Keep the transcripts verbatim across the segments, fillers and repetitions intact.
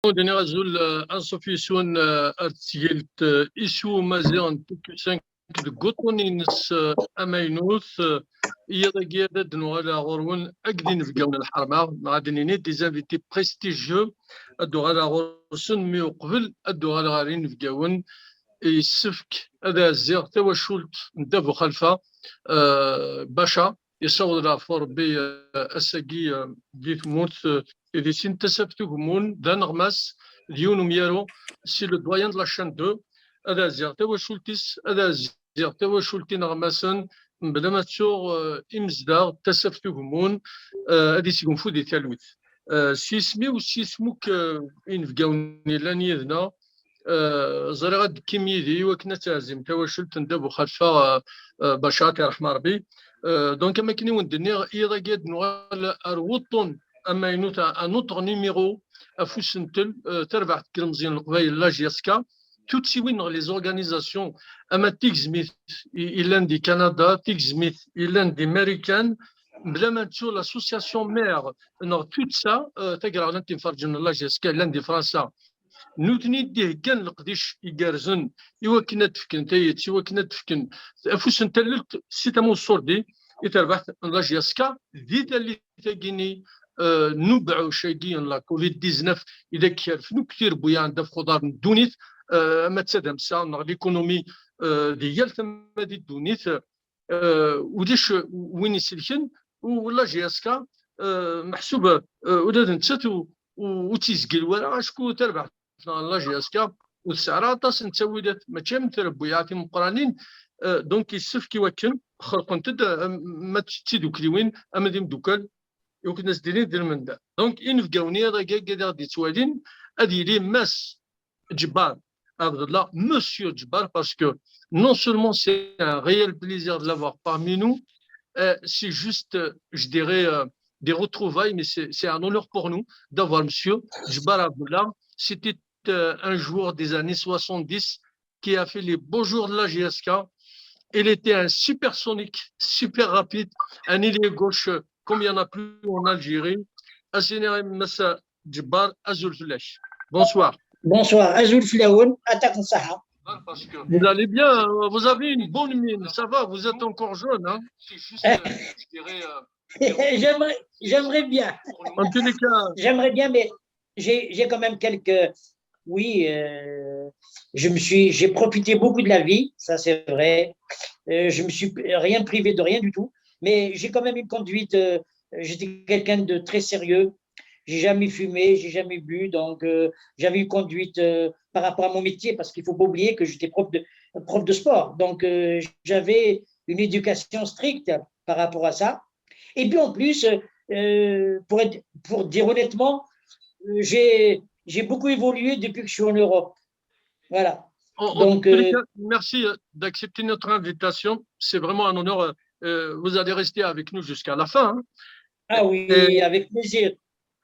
Ad d-iniɣ azul, eh, anṣuf yes-wen, eh, ar tesgilt, eh, Iswi Umaziɣ n T Q cinq deg wuṭṭun-ines, eh, amaynut. Eh, iḍ-agi ad d-nuɣal ɣur-wen akked inebgawen n lḥerma, neɣ ad d-nini des invités prestigieux, ad d-uɣaleɣ ɣur-sen, mi uqbel ad d-uɣaleɣ ɣer inebgawen, yessefk ad ɛezziɣ tawacult n Dda Buxalfa, eh, Baca, yessaweḍ leɛfu Rebbi, eh, ass-agi, eh, di tmurt, eh, idis-in Tasaft Ugemmun, d aneɣmas, d yiwen umyaru, c'est le doyen de la chaîne deux, ad ɛezziɣ tawacult-is, ad ɛezziɣ tawacult ineɣmasen, mebla ma ttuɣ, eh, imezdaɣ Tasaft Ugemmun, eh, ad isgunfu di talwit. Eh, s yisem-iw, s yisem akk, eh, inebgawen yellan yid-neɣ, eh, ẓriɣ ad d-tekkim yid-i i wakken ad teɛzim tawacult n Dda Buxalfa, eh, eh, Baca, ad t-iṛḥem Ṛebbi. Eh, donc, am akken i wen-d-nniɣ, iḍ-agi ad d-nuɣal ar wuṭṭun amaynut, un autre numéro, ɣef usentel, eh, Tarbaɛt n Yilemẓiyen n Leqbayel, la J S K, tusiwin neɣ les organisations, ama tigezmit i, yellan di Kanada, tigezmit yellan di Marikan, mebla ma nettu l'association mère neɣ tutsa, eh, tagraɣlant imferrǧen n la J S K yellan di Fransa, nutni d-iheggan leqdic igerrzen i wakken ad d-fken tayet, i wakken ad d-fken afus n tallelt si tama uṣurdi i terbaɛt n la J S K di tallit-agi-nni, eh, n ubeɛɛuc-agi n la covid dix-neuf i d ak-kerfen akk tirebbuyaɛ n ddabex uḍar n ddunit, eh, ama d tadamsa neɣ l'économie, eh, di yal tama di ddunit, eh, ulac win iselken, u la J S K, eh, meḥsub, eh, ula d nettat u, u, ur tt-izgil wara, acku tarbaɛt neɣ la J S K ur tesɛi ara aṭas n ttawilat, mačči am trebbuyaɛ timeqqranin, eh, donc yessefk i wakken xelqent-d, eh, ma d tidukliwin ama d imdukkal, i wakken ad s-d-inin d lmendad. Donc inebgawen iḍ-agi ad aɣ-d-yettwalin, ad yili Mass Ǧebbar Abdallah, Monsieur Ǧebbar, parce que non seulement c'est un réel plaisir de l'avoir parmi nous, euh, c'est juste, euh, je dirais, euh, des retrouvailles, mais c'est, c'est un honneur pour nous d'avoir Monsieur Ǧebbar Abdallah. C'était, euh, un joueur des années soixante-dix qui a fait les beaux jours de la J S K. Il était un supersonique, super rapide, un ailier gauche, euh, comme il n'y en a plus en Algérie. Asini Mass Ǧebbar, azul fell-ak. Bonsoir. Bonsoir, azul fell-awen, aṭak n ṣṣeḥḥa. Vous allez bien, euh, vous avez une bonne mine, ça va, vous êtes encore jeune, hein ? J'aimerais, j'aimerais bien. En tous les cas. J'aimerais bien, mais j'ai, j'ai quand même quelques, oui, euh, je me suis, j'ai profité beaucoup de la vie, ça c'est vrai. Euh, je me suis rien privé de rien du tout, mais j'ai quand même une conduite, euh, j'étais quelqu'un de très sérieux. J'ai jamais fumé, j'ai jamais bu, donc, euh, j'avais une conduite, euh, par rapport à mon métier, parce qu'il faut pas oublier que j'étais prof de, prof de sport. Donc, euh, j'avais une éducation stricte par rapport à ça. Et puis en plus, euh, pour être, pour dire honnêtement, euh, j'ai, j'ai beaucoup évolué depuis que je suis en Europe. Voilà. En, en Donc, tous les euh, cas, merci, euh, d'accepter notre invitation. C'est vraiment un honneur. Euh, euh, vous allez rester avec nous jusqu'à la fin, hein. Ah oui, et avec plaisir.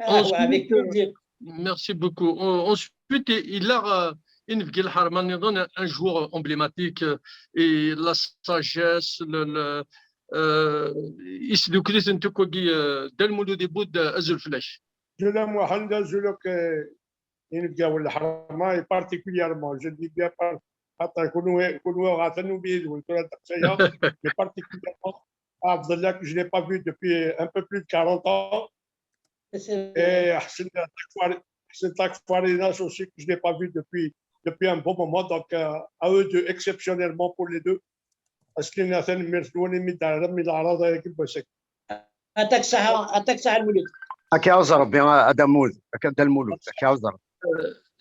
Ah, ensuite, ouais, avec plaisir. Merci beaucoup. En, ensuite, il a, euh, inebgi n lḥerma nniḍen, un joueur emblématique, euh, et la sagesse, le, le, euh, isdukli-ten akk wagi, euh, Dda Lmulud Ibud, euh, azul fell-ak. Ǧula Muḥend, azul akk, euh, inebgawen n lḥerma, et particulièrement, je dis bien par-, xaṭer kunwi, kunwi ɣaten umi yid-wen tura ddeqs-aya, mais particulièrement Abdallah, que je n'ai pas vu depuis un peu plus de quarante ans. Et Ḥsen Takfarinas aussi, que je n'ai pas vu depuis, depuis un bon moment. Donc, euh, à eux deux, exceptionnellement pour les deux. Parce qu'il y a une mise loin, mais dans la, mais la, la, la, la, Aṭak ṣṣeḥḥa, aṭak ṣṣeḥḥa Lmulud. Ad k-iɛuzz Rebbi, a Dda Lmulud, a Dda Lmulud, ad k-iɛuzz Rebbi.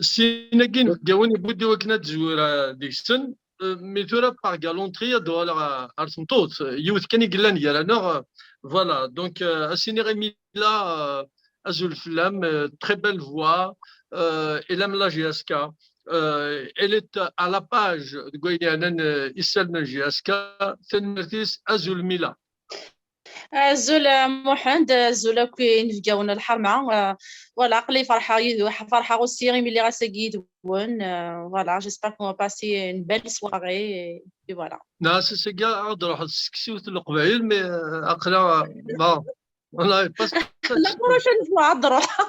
Sin-agi inebgawen yewwi-d i wakken ad d-zwireɣ deg-sen. Euh, mais tura, par galanterie, ad d-uɣaleɣ ɣer, ɣer tmeṭṭut. Yiwet kan i yellan gar-aneɣ, euh, voilà. Donc, euh, ad s-iniɣ i Mila, euh, azul fell-am, euh, très belle voix, euh, elle aime la J S K, euh, elle est à la page deg wayen yeɛnan, euh, isallen n J S K, tanemmirt-is, azul Mila. Azul, euh, Muḥend, azul akk inebgawen n lḥerma. Euh, voilà, aql-i ferḥeɣ yid-, ferḥeɣ aussi imi lliɣ ass-agi yid-wen. Euh, voilà, j'espère qu'on va passer une belle soirée. Et, et voilà. Nna, ass-agi ad d-ruḥeɣ s tseksiwt n Leqbayel, mais, euh, aql-aɣ, euh, bon, on n'avait pas cette... La prochaine fois, ad d-ruḥeɣ.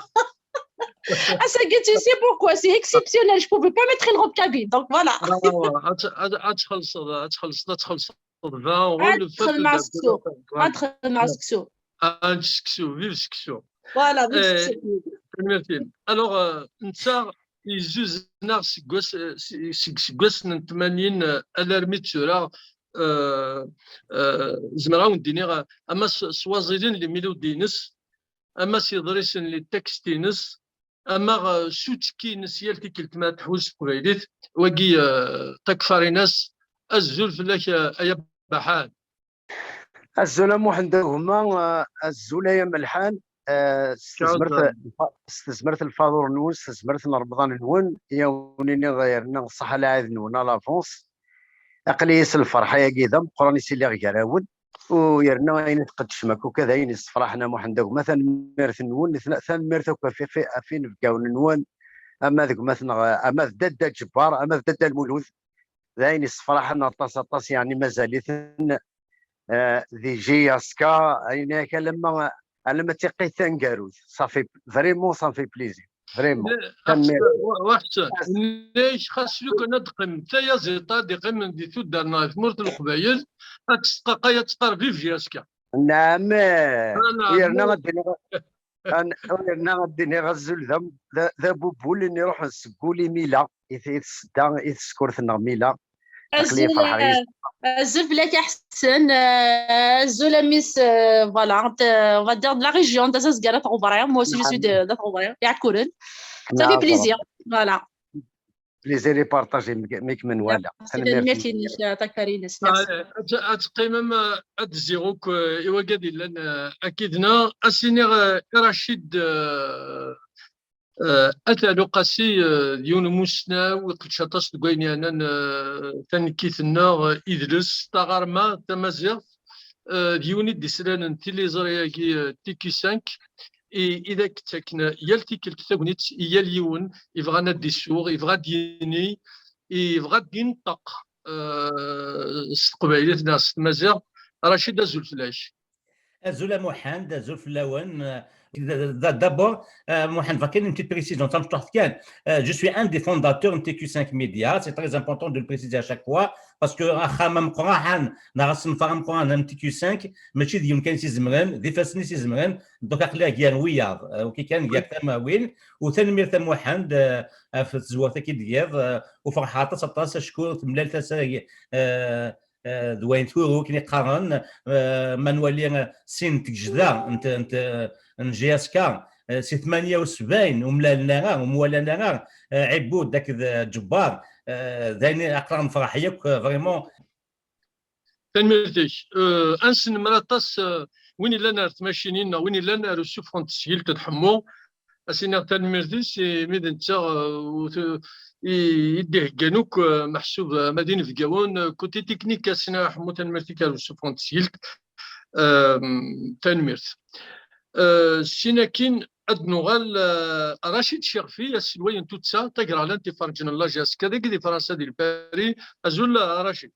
Ass-agi, tu sais pourquoi, c'est exceptionnel, je pouvais pas mettre une robe kabyle, donc voilà. Ah, ouais, ad, ad, ad txellṣeḍ, ad txellṣeḍ, ad txellṣeḍ vingt euros Ad le fait xedmeɣ de seksu. Ad xedmeɣ seksu. Ah, seksu, vive seksu. Voilà, vive Eh, seksu. Tanemmirt-im. Alors, euh, netta yezzuzen-aɣ seg wass, eh, si- seg seggasen n tmanyin, eh, alarmi d tura, eh, eh, zemreɣ ad wen-d-iniɣ, eh, ama s, s waẓilen n les mélodies-ines, ama s yeḍrisen, les textes-ines, ama, eh, s uttekki-ines yal tikkelt ma tḥuz s teqbaylit, wagi, eh, takfarinas. Azul fell-ak, eh, ay abaḥan. Azul a Muḥend a gma, eh, azul ay amelḥan, eh, s tezmert, s tezmert n lfaḍur-nwen, s tezmert n Remḍan-nwen, i awen-iniɣ yerna ṣṣeḥ lɛid-nwen à l'avance. Aql-iyi s lferḥ-agi d ameqqran i s-iliɣ gar-awen, u yerna ayen i tqeddcem akk uka d ayen yessefraḥen a Muḥend a gma, tanemmirt-nwen, tanemmirt akk ɣef, ɣef, ɣef inebgawen-nwen, ama d gma-tneɣ, ama d Dadda Ǧebbar, ama d Dadda Lmulud, d ayen yessefraḥen aṭas, aṭas, yeɛni mazal-iten, eh, di J S K, ayen akka alamma, alamma d tiqqit taneggarut. Ça fait, vraiment, ça me fait plaisir. Vraiment. Tanemmirt. Waḥsen, nnek xas lukan ad teqqim tayaziḍt ad iqqimen di tuddar neɣ tmurt n Leqbayel, ad tesqaqay, ad teqqar vive J S K. Naam, eh, Ah, naam. U yerna ad d-iniɣ, an-, u yerna ad d-iniɣ azul d am-, d, d abubul i iruḥen seg wul i Mila, i t-, i tsedda, i tsekkurt-nneɣ Mila. Aql-iyi Azul, ferḥeɣ yis-, eh, azul fell-ak a Ḥsen, eh, azul a mmi-s, eh, voilà, de, on va dire de la région, d azazgar at Ɣebri, moi aussi je suis de, d'at Ɣebri, Iɛekkuren. Ça fait Naam, plaisir, voilà. Plaisir est partagé, mi, mi kem-nwala. Tanemmirt-inek, eh, takfarinas. Merci. Ah, ad, ad teqqimem, eh, ad d-zziɣ akk, eh, i wagad yellan, eh, akkid-neɣ. Ad s-iniɣ, eh, i Racid, eh, eh, At Ɛli Uqasi, eh, d yiwen umussnaw, iqeddec aṭas deg wayen yeɛnan, eh, tanekkit-nneɣ, eh, idles, taɣerma tamaziɣt, eh, d yiwen i d-islalen tiliẓri-agi, eh, T Q cinq, i, i d ak-ttaken yal tikkelt tagnit i yal yiwen yebɣan ad d-isuɣ, yebɣa ad d-yini, yebɣa ad d-inṭeq, eh, s teqbaylit neɣ s tmaziɣt. Racid, azul fell-ak. Azul a Muḥend, azul fell-awen. Euh, d-, d-, d'abord, euh, Muḥend, une petite précision, ça me tourne bien. Euh, je suis un des fondateurs de T Q cinq Média, c'est très important de le préciser à chaque fois, parce que axxam ameqqran, neɣ asenfar ameqqran n T Q cinq, mačči d yiwen kan i s-izemren, d ifassen i s-izemren, donc aql-aɣ gar wiyaḍ, euh, ok kan gar tamawin, u tanemmirt a Muḥend, euh, ɣef tzewwut-agi d-tgiḍ, euh, u ferḥeɣ aṭas, aṭas, acku temlal tasa, euh, eh, d wayen turu akken i qqaren, eh, ma nwali, eh, sin n tgejda n t-, n t-, n J S K, eh, si tmanya u sebɛin ur mlalen ara, ur mwalen ara, eh, Ɛibud akked, eh, Ǧebbar, eh, d ayen aql-aɣ nefreḥ yakk, eh, vraiment. Tanemmirt-ik. Eh, ad nesnemmer aṭas, eh, win yellan ar tmacinin neɣ win yellan ar usufeɣ n tesgilt n Ḥemmu, ad s-iniɣ tanemmirt-is imi d netta, eh, u t-, i, i d-iheggan akk, eh, meḥsub, eh, ama d inebgawen, eh, côté technique, ad s-iniɣ a Ḥemmu tanemmirt-ik ar usufeɣ n tesgilt. Ehm, tanemmirt. Eh, sin akin ad nuɣal, eh, Racid Cixfi, aselway n tuddsa tagraɣlant iferǧen n la J S K dagi di Fransa di Lpari. Azul, eh, Racid.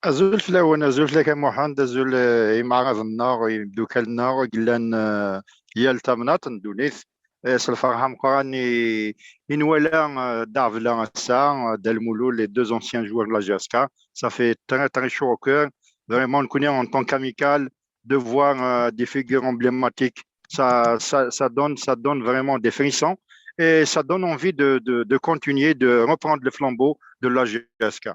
Azul fell-awen, azul fell-ak a Muḥend, azul, eh, imeɛraḍ-nneɣ, imeddukal-nneɣ i yellan, eh, yal tamnaḍt n ddunit. Eh, s lferḥ ameqqran i, i nwala, eh, Dda Ɛebla ass-a, eh, Dda Lmulud, les deux anciens joueurs de la J S K. Ça fait très, très chaud au cœur. Vraiment, nekkni, en tant qu'Amicale, de voir, euh, des figures emblématiques, ça, ça, ça donne, ça donne vraiment des frissons et ça donne envie de, de, de continuer, de reprendre le flambeau de la J S K.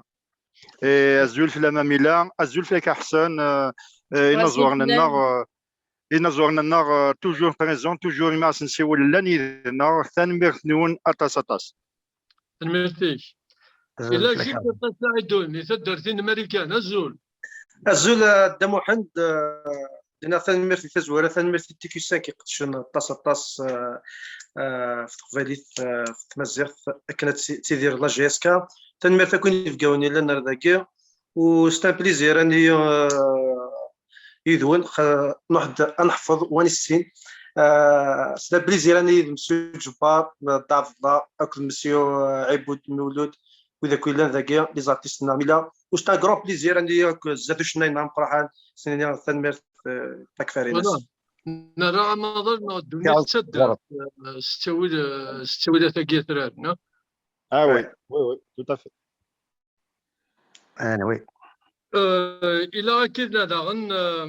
Et azul fell-am a Mila, azul fell-ak a Ḥsen, euh, euh, inaẓuren-nneɣ, euh, inaẓuren-nneɣ, euh, toujours présents, toujours imassen siwel llan yid-neɣ, tanemmirt-nwen aṭas, aṭas. Tanemmirt-ik. Ila Jib Aṭas Saɛidun, i taddart n Marikan, azul. Azul, eh, Dda Muḥend, eh, dina tanemmirt i tazwara, tanemmirt i T Q cinq iqeddcen aṭas, aṭas, eh, eh, ɣef teqbaylit, eh, ɣef tmaziɣt, akken ad ti-, tidir la J S K. Tanemmirt akk inebgawen yellan ar dagi. U c'est un plaisir, ani, eh, yid-wen, xa-, nuḥ-d ad neḥfeḍ wa nissin. Eh, c'est un plaisir, ani yid Monsieur Ǧebbar, eh, Dda Ɛebdella, akked Monsieur, eh, Ɛibud Mewlud, wid akk yellan dagi, les artistes n Ɛmila. U c'est un grand plaisir, ani akk zdat ucennay n Amqraḥan, s-nini tanemmirt, eh, takfarinas. Voilà. Nerra amaḍal neɣ ddunit tettadda, eh, s ttawil, eh, s ttawilat-agi yatran, neɣ? Ah oui, oui, oui, tout à fait. Anyway. Eh, ila akid daɣen, eh,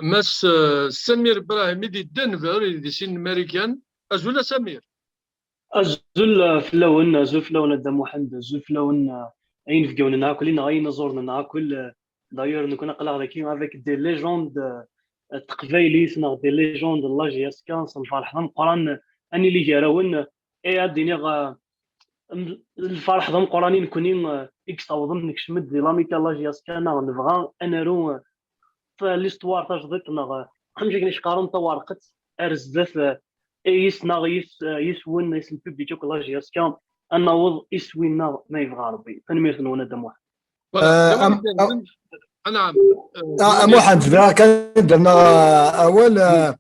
Mass, eh, Samir Brahimi di Denver, di sin n Marikan. Azul a Samir. Azul, eh, fell-awen, azul fell-awen a Dda Muḥend, azul fell-awen, eh, a yinebgawen-nneɣ akk, neɣ a yinaẓuren-nneɣ akk. Eh, d'ailleurs, nekkni aql-aɣ dagi avec des légendes, eh, n teqbaylit neɣ des légendes n la J S K, s lferḥ d ameqqran, eh, ad nili gar-awen, eh, et ad d-iniɣ, eh, m-, lferḥ d ameqqran i nekkni, eh, i yessawḍen nekcem-d di l'Amicale la J S K, neɣ nebɣa ad naru, eh, f-, l'histoire tajdiṭ neɣ, eh, amek akken i s-qqaren, tawerqet ar zdat, eh, yis-neɣ, yis-, eh, yis-wen, yis lpublic akk la J S K, ad naweḍ iswi-nneɣ ma yebɣa Rebbi. Tanemmirt-nwen a Dda Muḥend. Voilà. Euh, Dawed am- Igerrzen. Anɛam. Euh, Ah, Dawed Muḥend, Igerrzen. bɣiɣ kan ad d-rnuɣ, euh, awal, euh,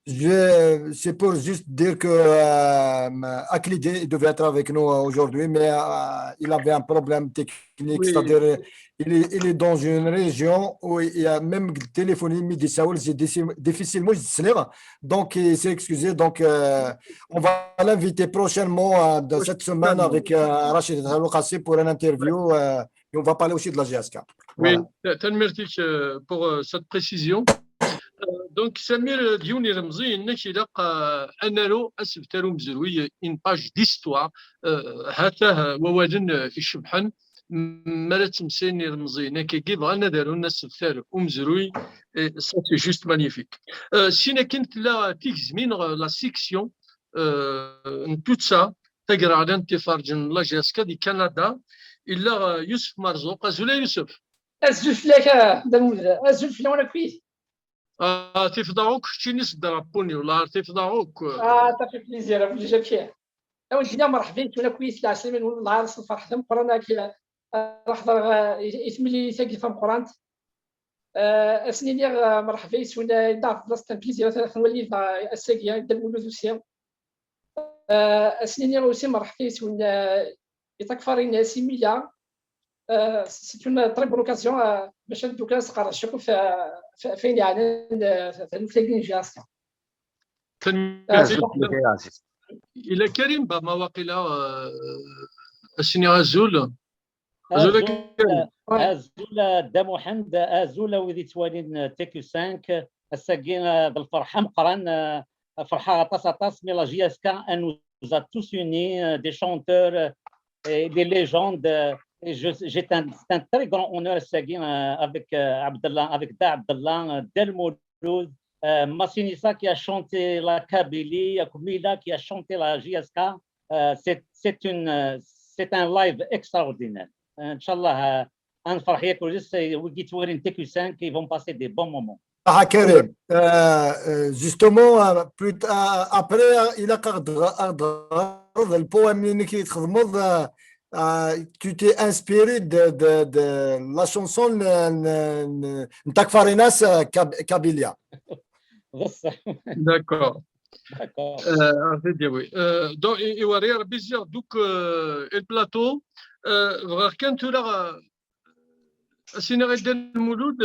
je, c'est pour juste dire que, euh, Aklidi, il devait être avec nous, euh, aujourd'hui, mais, euh, il avait un problème technique, Oui. C'est-à-dire, euh, il est, il est dans une région où il y a même le téléphone, il me dit, Saoul, c'est diffi-, difficile, moi, je sais pas. Donc, il s'est excusé. Donc, euh, on va l'inviter prochainement, euh, dans cette semaine Prochainement. avec, euh, Rachid Al-Qassi pour une interview, euh, et on va parler aussi de la J S K. Oui, Voilà. ta- tanemmirt-ik, euh, pour, euh, cette précision. Euh, donc, Samir, euh, d yiwen ilemẓi, yenna-k ilaq, euh, ad naru asebter umezruy, une page d'histoire. Euh, ha-t-a, euh, wawalen, euh, icebḥen. M-, mi ara ttemsayen ilemẓiyen akkagi, bɣan ad arun asebter umezruy, et ça, c'est juste magnifique. Euh, sin akin tella tigezmin, euh, la section, euh, n tuddsa tagraɣlant iferǧen n la J S K di Canada, illa, euh, Yusef Marzouk. Azul a Yusef. Azul fell-ak a Dda Lmulud, azul fell-awen akkit. Ah, tifḍeɣ akk keččini s drapeau-nni, wala tifḍeɣ akk. Ah, ça fait plaisir, a Boujakia. Awen d-iniɣ merḥba yes-wen akkit, lɛeslama-nwen, wellah ar s lferḥ d ameqqran akk, eh, ara ḥeḍreɣ, eh, i, i temlilit-agi tameqqrant. Eh, ad sen-iniɣ, eh, merḥba yes-wen, eh, Dda Ɛebdellah, c'est un plaisir ad ten-nwali da ass-agi, eh, Dda Lmulud aussi. Eh, ad sen-iniɣ aussi merḥba yes-wen, eh, i Takfarinas, Simila. Eh, c'est une très bonne occasion, eh, bac ad neddukkel ad nesqerdec akk f, f, f ayen yeɛnan, eh, f, f taluft-agi n J S K. Tanemmirt. Ila Karim Bama waqila, eh, ad s-iniɣ azul. Azul a Karim. Azul a Dda Muḥend, azul a wid yettwalin T Q cinq. Ass-agi, eh, d lferḥ ameqqran, eh, ferḥeɣ aṭas, aṭas, mais la J S K, elle nous a tous unis, eh, des chanteurs, eh, et des légendes, eh, et je, j'ai un, c'est un très grand honneur ass-agi, eh, avec, eh, Abdallah, avec Dda Abdallah, eh, Dda Lmulud, eh, Massinissa qui a chanté la Kabylie, Mila qui a chanté la J S K. Eh, c'est, c'est une, eh, c'est un live extraordinaire. Eh, Inch'Allah, eh, ad nefreḥ yakk yid-s, eh, wigi yettwalin T Q cinq, ils vont passer des bons moments. Ah, Karim, euh, euh, justement, euh, plus t-, euh, après, euh, il a le poème, euh, euh, tu t'es inspiré de, de, de la chanson, euh, euh, Takfarinas, euh, Kab-, Kabylia. Bessah. D'accord. D'accord. Euh, à vrai dire, oui. Euh, donc, i, i wari Rebbi ziɣ, donc, euh, et le plateau, euh, bɣiɣ kan tura, euh, ad s-iniɣ i Dda Lmulud,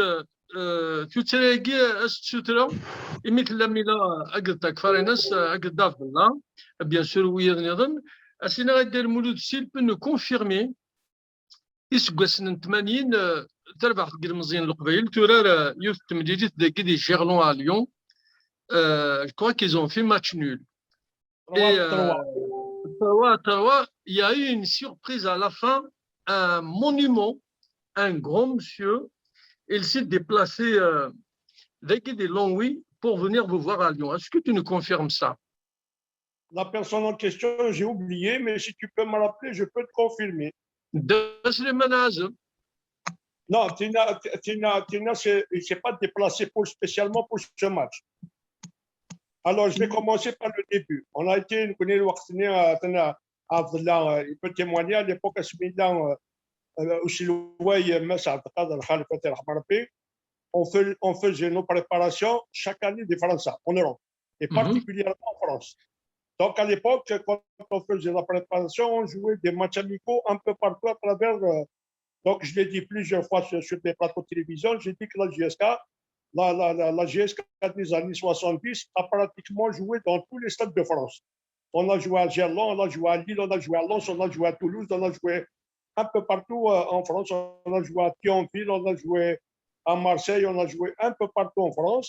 euh, tuttra-agi ad s-tsutra, imi tella Mila akked Takfarinas, euh, akked Dda Ɛebdellah, bien sûr, wiyaḍ nniḍen, ad s-iniɣ i Dda Lmulud, s'il peut nous confirmer, iseggasen n tmanyin, euh, tarbaɛt n yilmeẓyen n Leqbayel turar, euh, yiwet n temlilit dagi di Gerland à Lyon. Euh, je crois qu'ils ont fait match nul. Et, euh, trois trois, il y a eu une surprise à la fin, un monument, un grand monsieur, il s'est déplacé, euh, dagi di Longwy pour venir vous voir à Lyon. Est-ce que tu nous confirmes ça ? La personne en question, j'ai oublié, mais si tu peux me rappeler, je peux te confirmer. Dda Slimane Azem. Non, Tina, Tina, Tina, c'est, il s'est pas déplacé pour, spécialement pour ce match. Alors, je vais commencer par le début. On a été, nekkni lweqt-nni, euh, Tina, Abdallah, euh, il peut témoigner, à l'époque, à ce moment-là, euh, euh, au Silouaï, euh, Mass Abdelkader Khalifat, yarham Rabbi, on fait, on faisait nos préparations chaque année de France, en Europe, et Mhm. particulièrement en France. Donc, à l'époque, quand on faisait la préparation, on jouait des matchs amicaux un peu partout à travers, euh, donc, je l'ai dit plusieurs fois sur, sur des plateaux de télévision, j'ai dit que la J S K, la, la, la, la J S K des années soixante-dix a pratiquement joué dans tous les stades de France. On a joué à Gerland, on a joué à Lille, on a joué à Lens, on a joué à Toulouse, on a joué un peu partout euh, en France. On a joué à Thionville, on a joué à Marseille, on a joué un peu partout en France.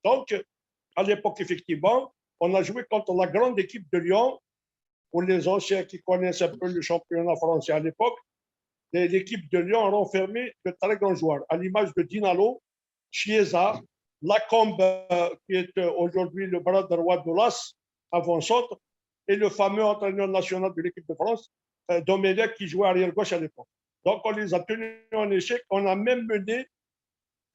Donc, à l'époque, effectivement, on a joué contre la grande équipe de Lyon. Pour les anciens qui connaissent un peu le championnat français à l'époque, l'équipe de Lyon a renfermé de très grands joueurs, à l'image de Dinalo, Chiesa, Lacombe, euh, qui est euh, aujourd'hui le bras droit de l'As, avant-centre, et le fameux entraîneur national de l'équipe de France, euh, Domenech, qui jouait arrière-gauche à l'époque. Donc, on les a tenus en échec. On a même mené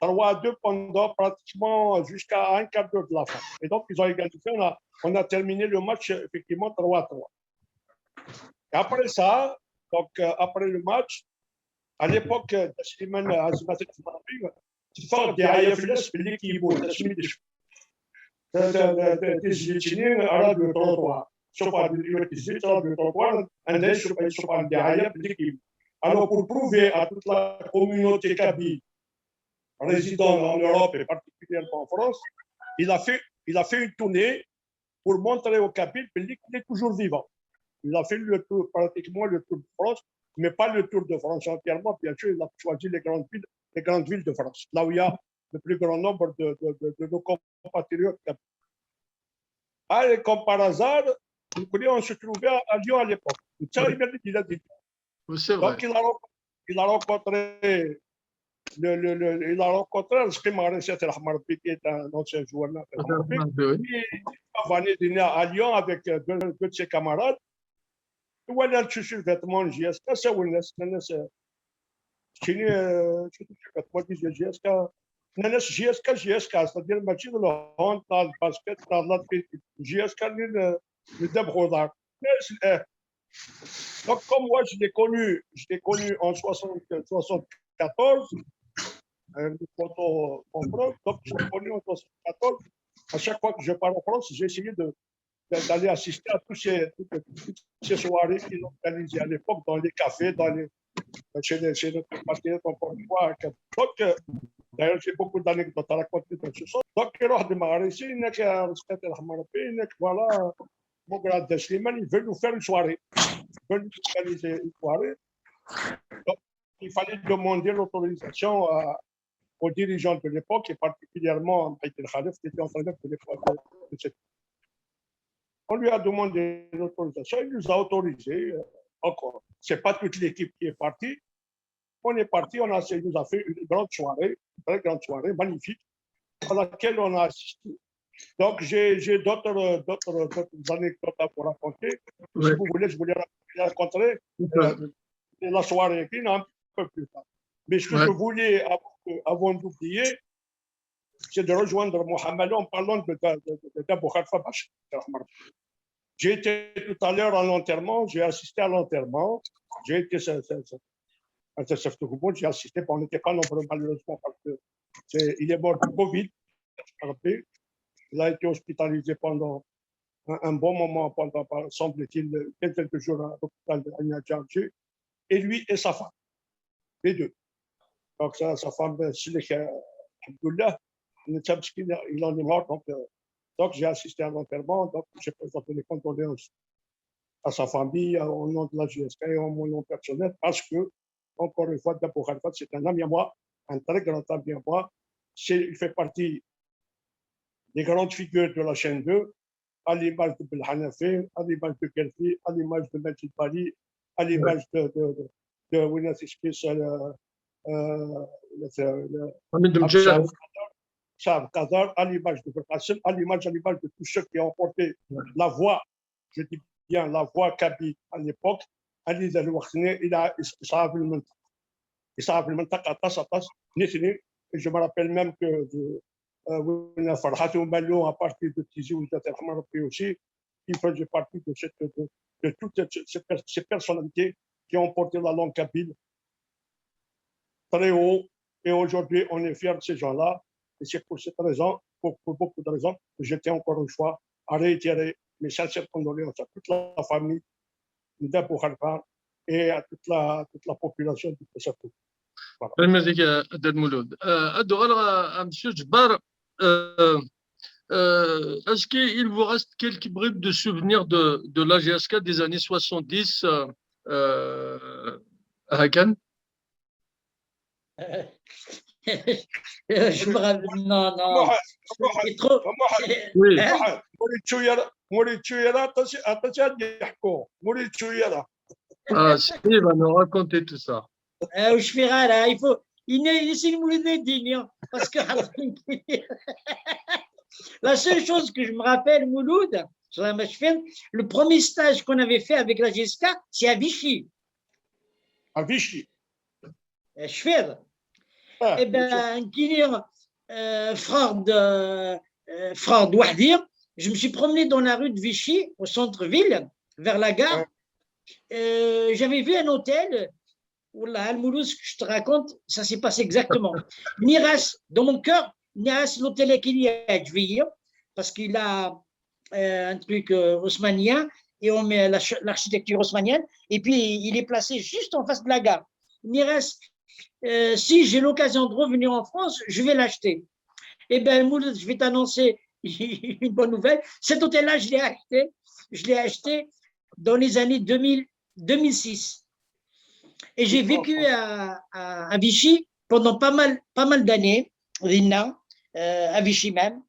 trois à deux pendant pratiquement jusqu'à un quart d'heure de la fin. Et donc, ils ont égalisé. On a, on a terminé le match, effectivement, trois à trois. Et après ça, donc, euh, après le match, à l'époque, euh, Slimane Azmat, تفرض دعاية في الناس باللي كيبون تسميت الشوط. تسجيلتني راديو تروطوار. شوف هذا اليوم تسجيلت راديو تروطوار، عندها شوف شوف عندي عيا باللي كيبون. Alors, pour prouver à toute la communauté kabyle résidant en Europe et particulièrement en France, il a fait, il a fait une tournée pour montrer aux Kabyles qu'il est toujours vivant. Il a fait le tour, pratiquement le Tour de France, mais pas le Tour de France entièrement. Bien sûr, il a choisi les grandes villes, les grandes villes de France, là où il y a le plus grand nombre de, de, de, de nos compatriotes. Ah, et comme par hasard, on se trouvait à, à Lyon à l'époque. Donc, il a, il a rencontré le, le, le, il a rencontré Rizqi Mahrez, qui est un ancien joueur. Il est venu à Lyon avec euh, deux, deux de ses camarades. Et voilà, je suis vêtement J S K, c'est Wilnes. Kini, euh, je suis vêtement J S K. Nana J S K, J S K, c'est-à-dire match de le hand, dans le basket, dans l'athlétisme. J S K, le, le débrouillard. Donc, comme moi, je l'ai connu, je l'ai connu en soixante, soixante-quatorze, euh, donc je l'ai connu en soixante-quatorze. À chaque fois que je pars en France, j'ai essayé de, d'aller assister à tous ces, toutes, toutes ces soirées qu'ils ont organisées à l'époque dans les cafés, dans les, chez, les, chez notre partenaire, encore une fois. Donc, euh, d'ailleurs, j'ai beaucoup d'anecdotes à raconter dans ce sens. Donc, il y a des Maharis, il y a des Maharis, voilà. Mourad Slimane, il veut nous faire une soirée. Il veut nous organiser une soirée. Donc, il fallait demander l'autorisation aux dirigeants de l'époque, et particulièrement Maït El Khalef, qui était entraîneur de l'époque. On lui a demandé l'autorisation, il nous a autorisé euh, encore. Ce n'est pas toute l'équipe qui est partie, on est parti, on a, il nous a fait une grande soirée, une très grande soirée, magnifique, à laquelle on a assisté. Donc, j'ai d'autres anecdotes à vous raconter. Oui. Si vous voulez, je vous les raconterai. Euh, la soirée, un peu plus tard. Mais ce que ouais. je voulais, avant d'oublier, c'est de rejoindre Mohamed en parlant de, de, de, de Dabou Khalfa Bachar. J'ai été tout à l'heure à l'enterrement, j'ai assisté à l'enterrement, j'ai été j'ai assisté, bon, on n'était pas nombreux malheureusement parce que est, il est mort du Covid. Il a été hospitalisé pendant un, un bon moment, pendant, semble-t-il, quelques jours à l'hôpital de Anya Djamji, et lui et sa femme, les deux. Donc, sa, sa femme, Abdullah, il en est mort, donc euh, donc, j'ai assisté à l'enterrement, donc j'ai présenté les condoléances à sa famille, au nom de la J S K et en mon nom personnel, parce que, encore une fois, Dabou Khalfa, c'est un ami à moi, un très grand ami à moi. Il fait partie des grandes figures de la chaîne deux, à l'image de Belhanafi, à l'image de Gelfi, à l'image de Majid Bali, à l'image de, de, de, de William Fiskis, euh, euh, le, le, Saab Qadar, à l'image de Belkacem, à l'image, à l'image de tous ceux qui ont porté la voix, je dis bien la voix kabyle à l'époque, Ali Zalwakhne, il a, il a, il a, il a, je me rappelle même que euh, Farhat Oumalou, à partir de Tizi Ouzou, aussi, il faisait partie de, cette, de, de toutes ces, ces, personnalités qui ont porté la langue kabyle très haut. Et aujourd'hui, on est fiers de ces gens-là. Et c'est pour cette raison, pour, pour beaucoup de raisons, que j'étais encore une fois à réitérer mes sincères condoléances à toute la famille d'Abou Khalfa et à toute la, toute la population du Kosovo. Tanemmirt-ik, a Dda Lmulud. Euh, ad d-uɣaleɣ à, à Monsieur Djebbar. Euh, euh, est-ce qu'il vous reste quelques bribes de souvenirs de, de l'A G S K des années soixante-dix, euh, euh, هكا؟ Je me rappelle, non, non. C'est trop. Oui. Hein? Ah, si, il va nous raconter tout ça. آه، وش في غيرها؟ Il faut, il y a ici le Mouloud Medini, parce que la seule chose que je me rappelle, Mouloud, le premier stage qu'on avait fait avec l'A G S K, c'est à Vichy. À Vichy. Je fais. Eh ben, كيني, euh, فرد, euh, فرد وحدي. Je me suis promené dans la rue de Vichy, au centre-ville, vers la gare. Euh, j'avais vu un hôtel. والله المولود, ce que je te raconte, ça s'est passé exactement. Niras, dans mon cœur, Niras, l'hôtel est qu'il y a, parce qu'il a, euh, un truc, euh, haussmannien, et on met la ch-, l'architecture haussmannienne, et puis il est placé juste en face de la gare. Niras, euh, si j'ai l'occasion de revenir en France, je vais l'acheter. Eh ben, Mouloud, je vais t'annoncer une bonne nouvelle. Cet hôtel-là, je l'ai acheté. Je l'ai acheté dans les années deux mille, deux mille six. Et j'ai vécu à, à, à Vichy pendant pas mal, pas mal d'années, Rina, euh, à Vichy même.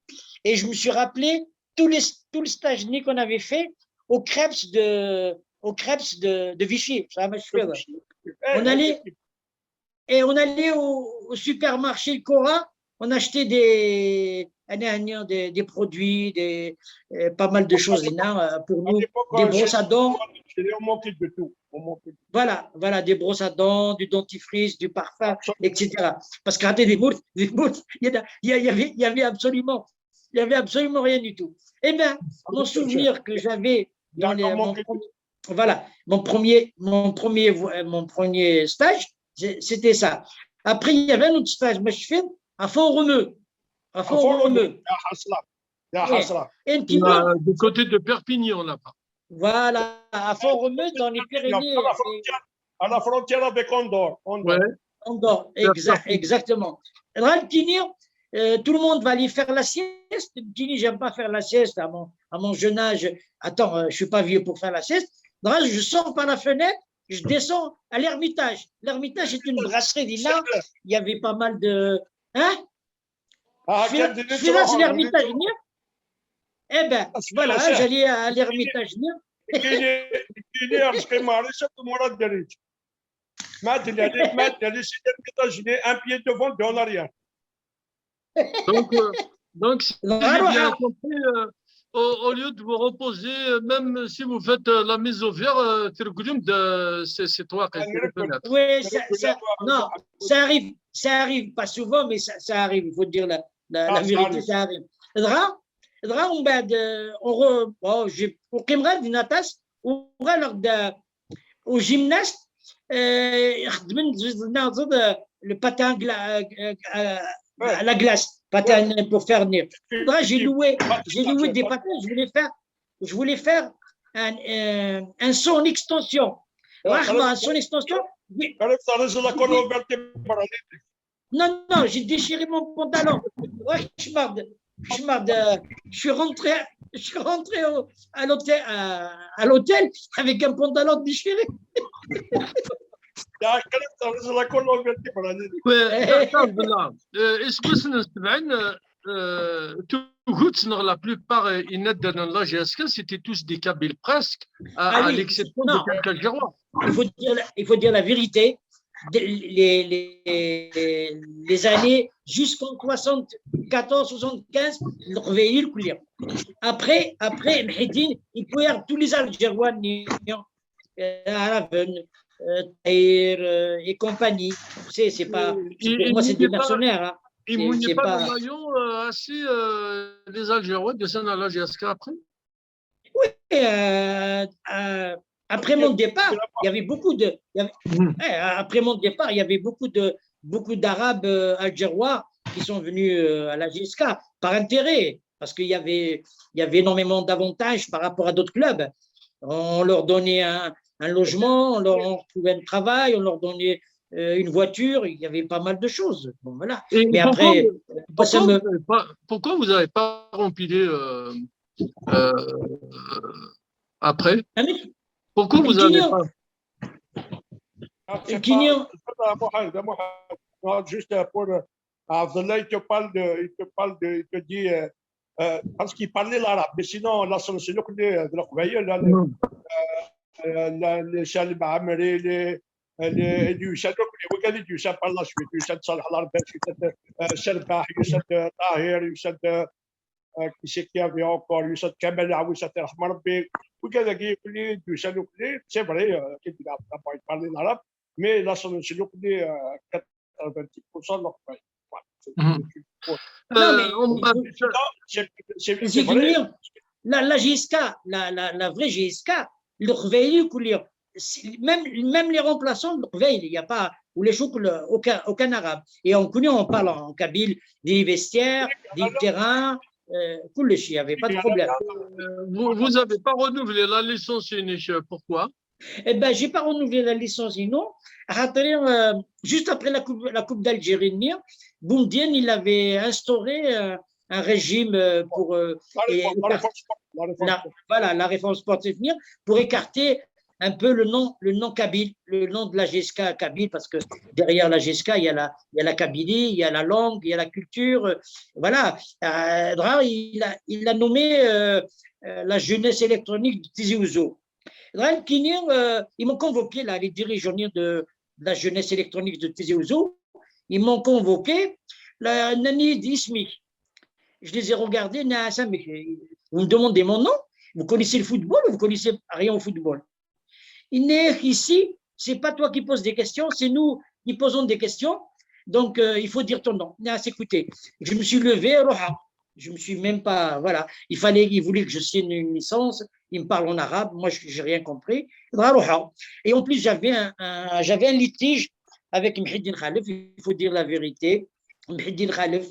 Et je me suis rappelé tous les, tous les stages qu'on avait fait au Krebs de, au Krebs de, de Vichy. On allait, et on allait au, au supermarché Cora, on achetait des, des, des produits, des, euh, pas mal de choses, Rina, euh, pour nous, des brosses à dents. Voilà, voilà, des brosses à dents, du dentifrice, du parfum, et cetera. Parce qu'à des mots, des mots, il y, a- il y a- il y avait, il y avait absolument, il y avait absolument rien du tout. Eh ben, mon souvenir que j'avais dans les, mon, voilà, mon premier, mon premier, vo- euh, mon premier stage, c'est- c'était ça. Après, il y avait un autre stage, mais je fais à Font-Romeu. À Font-Romeu. Et un petit peu, Euh, du côté de Perpignan, là-bas. Voilà, à Font-Romeu, dans les Pyrénées. À la frontière, à la frontière avec Andorre. Andorre. Ouais. Andorre, exactement. Là, le Guinéen, euh, tout le monde va aller faire la sieste. Le Guinéen, j'aime pas faire la sieste à mon, à mon jeune âge. Attends, euh, je suis pas vieux pour faire la sieste. Là, je sors par la fenêtre, je descends à l'Ermitage. L'Ermitage est une brasserie, Rina. Il y avait pas mal de... Hein? Ah, je fais, je fais là, c'est l'Ermitage, Rina. Eh ben, voilà, j'allais à l'Ermitage, Rina. كاين كاين رزقي ما عرفتش مراد دريج ما ادري عليك ما ادري عليك شي دير ميطاج لي un pied devant deux en arrière. Donc, euh, donc, si j'ai bien compris, euh, au, au lieu de vous reposer, euh, même si vous faites, euh, la mise au vert, euh, ترقدوا, c'est, c'est toi qui... Oui, ça, ça, non, ça arrive, ça arrive pas souvent, mais ça, ça arrive, il faut dire la, la, la vérité, ça arrive. Dɣa, dɣa, ومن بعد, euh, on re-, bon, j'ai, وقيم غير دينا طاس, وغير au gymnaste, euh, خدمنا زدنا زاد, euh, le patin gla-, euh, euh, à la glace, patin pour faire venir. Là, j'ai loué, j'ai loué des patins, je voulais faire, je voulais faire un, euh, un saut en extension. Un saut en extension. Non, non, j'ai déchiré mon pantalon. Ouais, je m'en je m'en, euh, je suis rentré, je suis rentré au, à l'hôtel, à, à l'ôtel avec un pantalon déchiré. Là, euh, est-ce que c'est, euh, tout, tout, la plupart, euh, ils n'étaient dans la G S K, c'était tous des Kabyles presque, à, ah, oui, à l'exception de quelques Algérois. Il faut dire, il faut dire la vérité. Les, les, les années jusqu'en soixante-quatorze, soixante-quinze, le Khveil, le Khoulia. Après, après, Mhidine, il pouvait avoir tous les Algérois, euh, Araben, euh, Tahir, euh, et compagnie. C'est, c'est pas, pour moi, c'est des mercenaires. Hein. Ils ne mouillaient pas le maillot, euh, assez, euh, les Algérois descendent à la G S K après ? Oui, euh, euh, après mon départ, il y avait beaucoup de, il y avait, eh, après mon départ, il y avait beaucoup de, beaucoup d'Arabes, euh, algérois qui sont venus, euh, à la G S K par intérêt, parce qu'il y avait, il y avait énormément d'avantages par rapport à d'autres clubs. On leur donnait un, un logement, on leur, on retrouvait un travail, on leur donnait, euh, une voiture, il y avait pas mal de choses. Bon, voilà. Et Mais pourquoi, après, vous- moi, ça pourquoi me- vous avez pas, pourquoi vous n'avez pas rempilé euh, euh, après? Ah, mais Pourquoi vous n'avez Kenya, pas? Ah, c'est Kenya, pas- c'est pas Mohamed, Mohamed. Non, juste pour euh, Abdallah, il te parle de, il te parle de, il te dit euh, euh, parce qu'il parlait l'arabe, mais sinon la solution de l'Okli, de l'Okli, là, les, euh, la- les Salim Amri, les les les Youssef, les وكذا Youssef par la suite, Youssef Salah Larbash, Youssef euh, Serbah, Youssef euh, Tahir, Youssef euh, euh, qui c'est qu'il y avait encore, Youssef Kamal, Youssef Rahman Rabbi, وكذا كي يقول لي Youssef l'Okli, c'est vrai, euh, qu'il a d'abord parlé l'arabe, mais la solution de l'Okli, euh, quatre-vingt-dix pour cent de l'Okli. Voilà, c'est- Mhm. c'est- Non, Euh, mais on va- je- Non, c'est c'est- je c'est vais vrai. Venir. La, la G S K, la, la, la vraie G S K, le Reveil, même, même les remplaçants, le Reveil, il n'y a pas, ou les chocs, le- aucun, aucun arabe. Et on connaît, on parle en kabyle, des vestiaires, des terrains, euh, كلشي, il n'y avait pas de problème. Euh, vous vous n'avez pas renouvelé la licence unique, euh, pourquoi? Eh ben, j'ai pas renouvelé la licence, non. خاطر, euh, juste après la Coupe, la coupe d'Algérie, Boumediene, il avait instauré euh, un régime euh, pour euh, La et- réforme, la réforme, la réforme. la, voilà, la réforme sportive, pour écarter un peu le nom, le nom kabyle, le nom de la G S K kabyle, parce que derrière la G S K, il y a la, il y a la Kabylie, il y a la langue, il y a la culture. Euh, voilà. Euh, Dra, il a, il a nommé euh, euh, la jeunesse électronique de Tizi Ouzou. Dra, Kenya, euh, ils m'ont convoqué, là, les dirigeants de, de la jeunesse électronique de Tizi Ouzou, ils m'ont convoqué. Là, Nani dit, je les ai regardés, na, ça, mais, vous me demandez mon nom, vous connaissez le football ou vous connaissez rien au football? Il n'est ici, c'est pas toi qui poses des questions, c'est nous qui posons des questions. Donc, euh, il faut dire ton nom. Na, écoutez, je me suis levé, روحوا. Je me suis même pas, voilà. Il fallait, il voulait que je signe une licence. Il me parle en arabe. Moi, je j'ai rien compris. روحوا. Et en plus, j'avais un, un- j'avais un litige avec Mhiddine Khalef. Il faut dire la vérité. Mhiddine Khalef,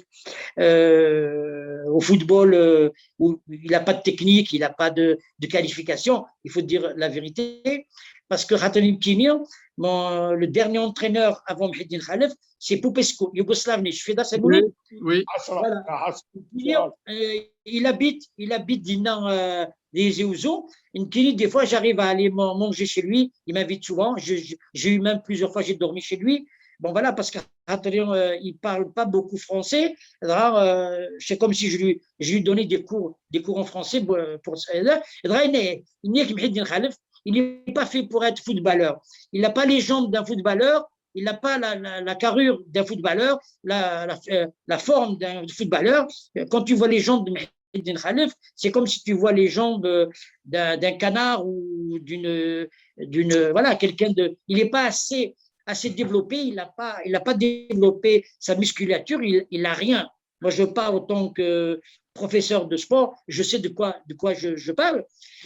euh, au football, euh, où il n'a pas de technique, il n'a pas de, de qualification. Il faut dire la vérité. Parce que خاطر يمكن لي, mon, le dernier entraîneur avant Mhiddine Khalef, c'est Popescu, Yougoslav, je fais ça, Oui, oui. Ah, ça va. Voilà. Ah, ça Il, euh, il habite, il habite dans euh, les Ouzou. Une Des fois, j'arrive à aller man- manger chez lui. Il m'invite souvent. Je- je- J'ai eu même plusieurs fois, j'ai dormi chez lui. Bon, voilà, parce que خاطر, euh, il parle pas beaucoup français. Alors, euh, c'est comme si je lui, je lui donnais des cours, des cours en français pour, pour ça. Et là, il n'est, il n'est que Mhiddine Khalef, il n'est pas fait pour être footballeur. Il n'a pas les jambes d'un footballeur. Il n'a pas la, la, la carrure d'un footballeur, la, la, euh, la forme d'un footballeur. Quand tu vois les jambes de Mhiddine Khalef, c'est comme si tu vois les jambes euh, d'un d'un canard ou d'une, d'une, voilà, quelqu'un de, il n'est pas assez, assez développé, il n'a pas, il n'a pas développé sa musculature, il, il n'a rien. Moi, je parle en tant que professeur de sport, je sais de quoi, de quoi je, je parle.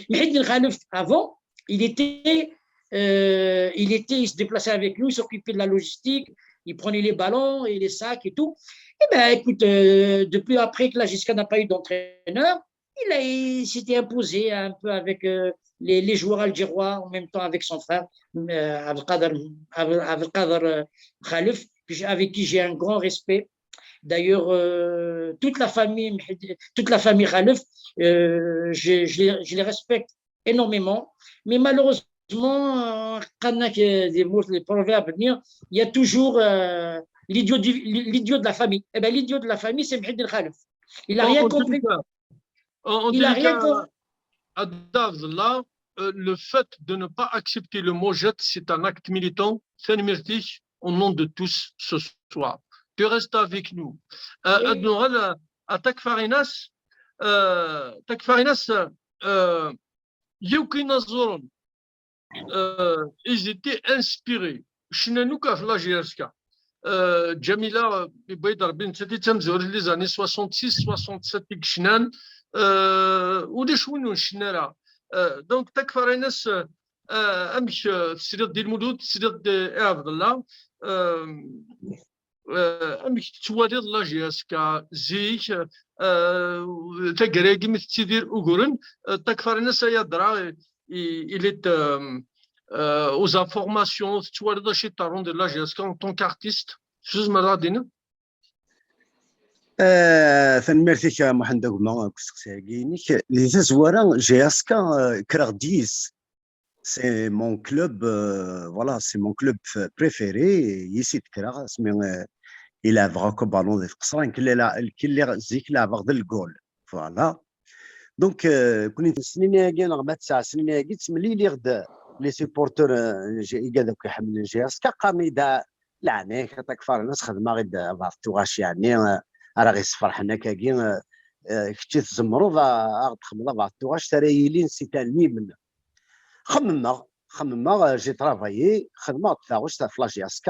Mhiddine Khalef, avant, il était, euh, il était, il se déplaçait avec nous, il s'occupait de la logistique, il prenait les ballons et les sacs et tout. Eh ben, écoute, euh, depuis après que la G S K n'a pas eu d'entraîneur, il a, il s'était imposé un peu avec euh, les, les joueurs algérois, en même temps avec son frère, euh, Abdelkader, Abdel- Abdelkader, euh, Khalef, que j'ai- avec qui j'ai un grand respect. D'ailleurs, euh, toute la famille, toute la famille Khalef, euh, je, je les, je les respecte énormément. Mais malheureusement, euh, قال لك des mots, les proverbes, il y a toujours euh, l'idiot du- l'idiot de la famille. Eh ben, l'idiot de la famille, c'est Mhiddine Khalef. Il n'a En- rien en tous compris. les cas, en, en Il tous n'a les rien cas, compris. Abdallah Abdallah, euh, le fait de ne pas accepter le mojed, c'est un acte militant. Tanemmirt-ik au nom de tous ce soir. Tu restes avec nous. Euh, Oui. Ad nuɣal à, à Takfarinas. Euh, Takfarinas, euh, yiwk inaẓuren, euh, ils étaient inspirés. Cnan akk ɣef la G S K. Euh, Djamila, euh, yewwi-d Rebbi, nettat d tamezwarut, les années soixante-six, soixante-sept i yecnan. Euh, ulac win ur necna ara. Euh, donc, Takfarinas, euh, amek, euh, tesliḍ-d i Lmulud, tesliḍ-d i Abdallah, euh, euh, amek tettwaliḍ la G S K zik, euh, taggara-agi mi tettidir uguren, euh, Takfarinas, ay adra, il, il est, euh, euh, aux informations, tettwaliḍ acu i ṭṭarun di la J S K en tant qu'artiste? Sus ma d-iniḍ. Eh, tanemmirt-ik a Muḥend Agma deg usteqsi-agi-inek. Di tazwara, J S K, eh, kkreɣ-d yis. C'est mon club, euh, voilà, c'est mon club préféré. Yis i d-kkreɣ asmi, eh, i leɛbeɣ akk aballon di Tqeṣra, nekk lliɣ zik leɛbeɣ d lgol. Voilà. Donc, euh, kunwi tesnin-agi neɣ ma tesɛa snin-agi, ttemliliɣ-d les supporters, euh, n J-, igad akk iḥemmlen J S K, qqaren-iyi-d, "Ah, leɛnaya-k a Takfarinas, xedmeɣ-id abɛaḍ tuɣac, yeɛni, euh, ara ɣ-yessefrḥen akkagi, euh, euh, kečči tzemreḍ a, a ɣ-d-txedmeḍ abɛaḍ tuɣac ara yilin si talmimen." Xemmemeɣ, xemmemeɣ, euh, j'ai travaillé, xedmeɣ-d taɣect ɣef la J S K,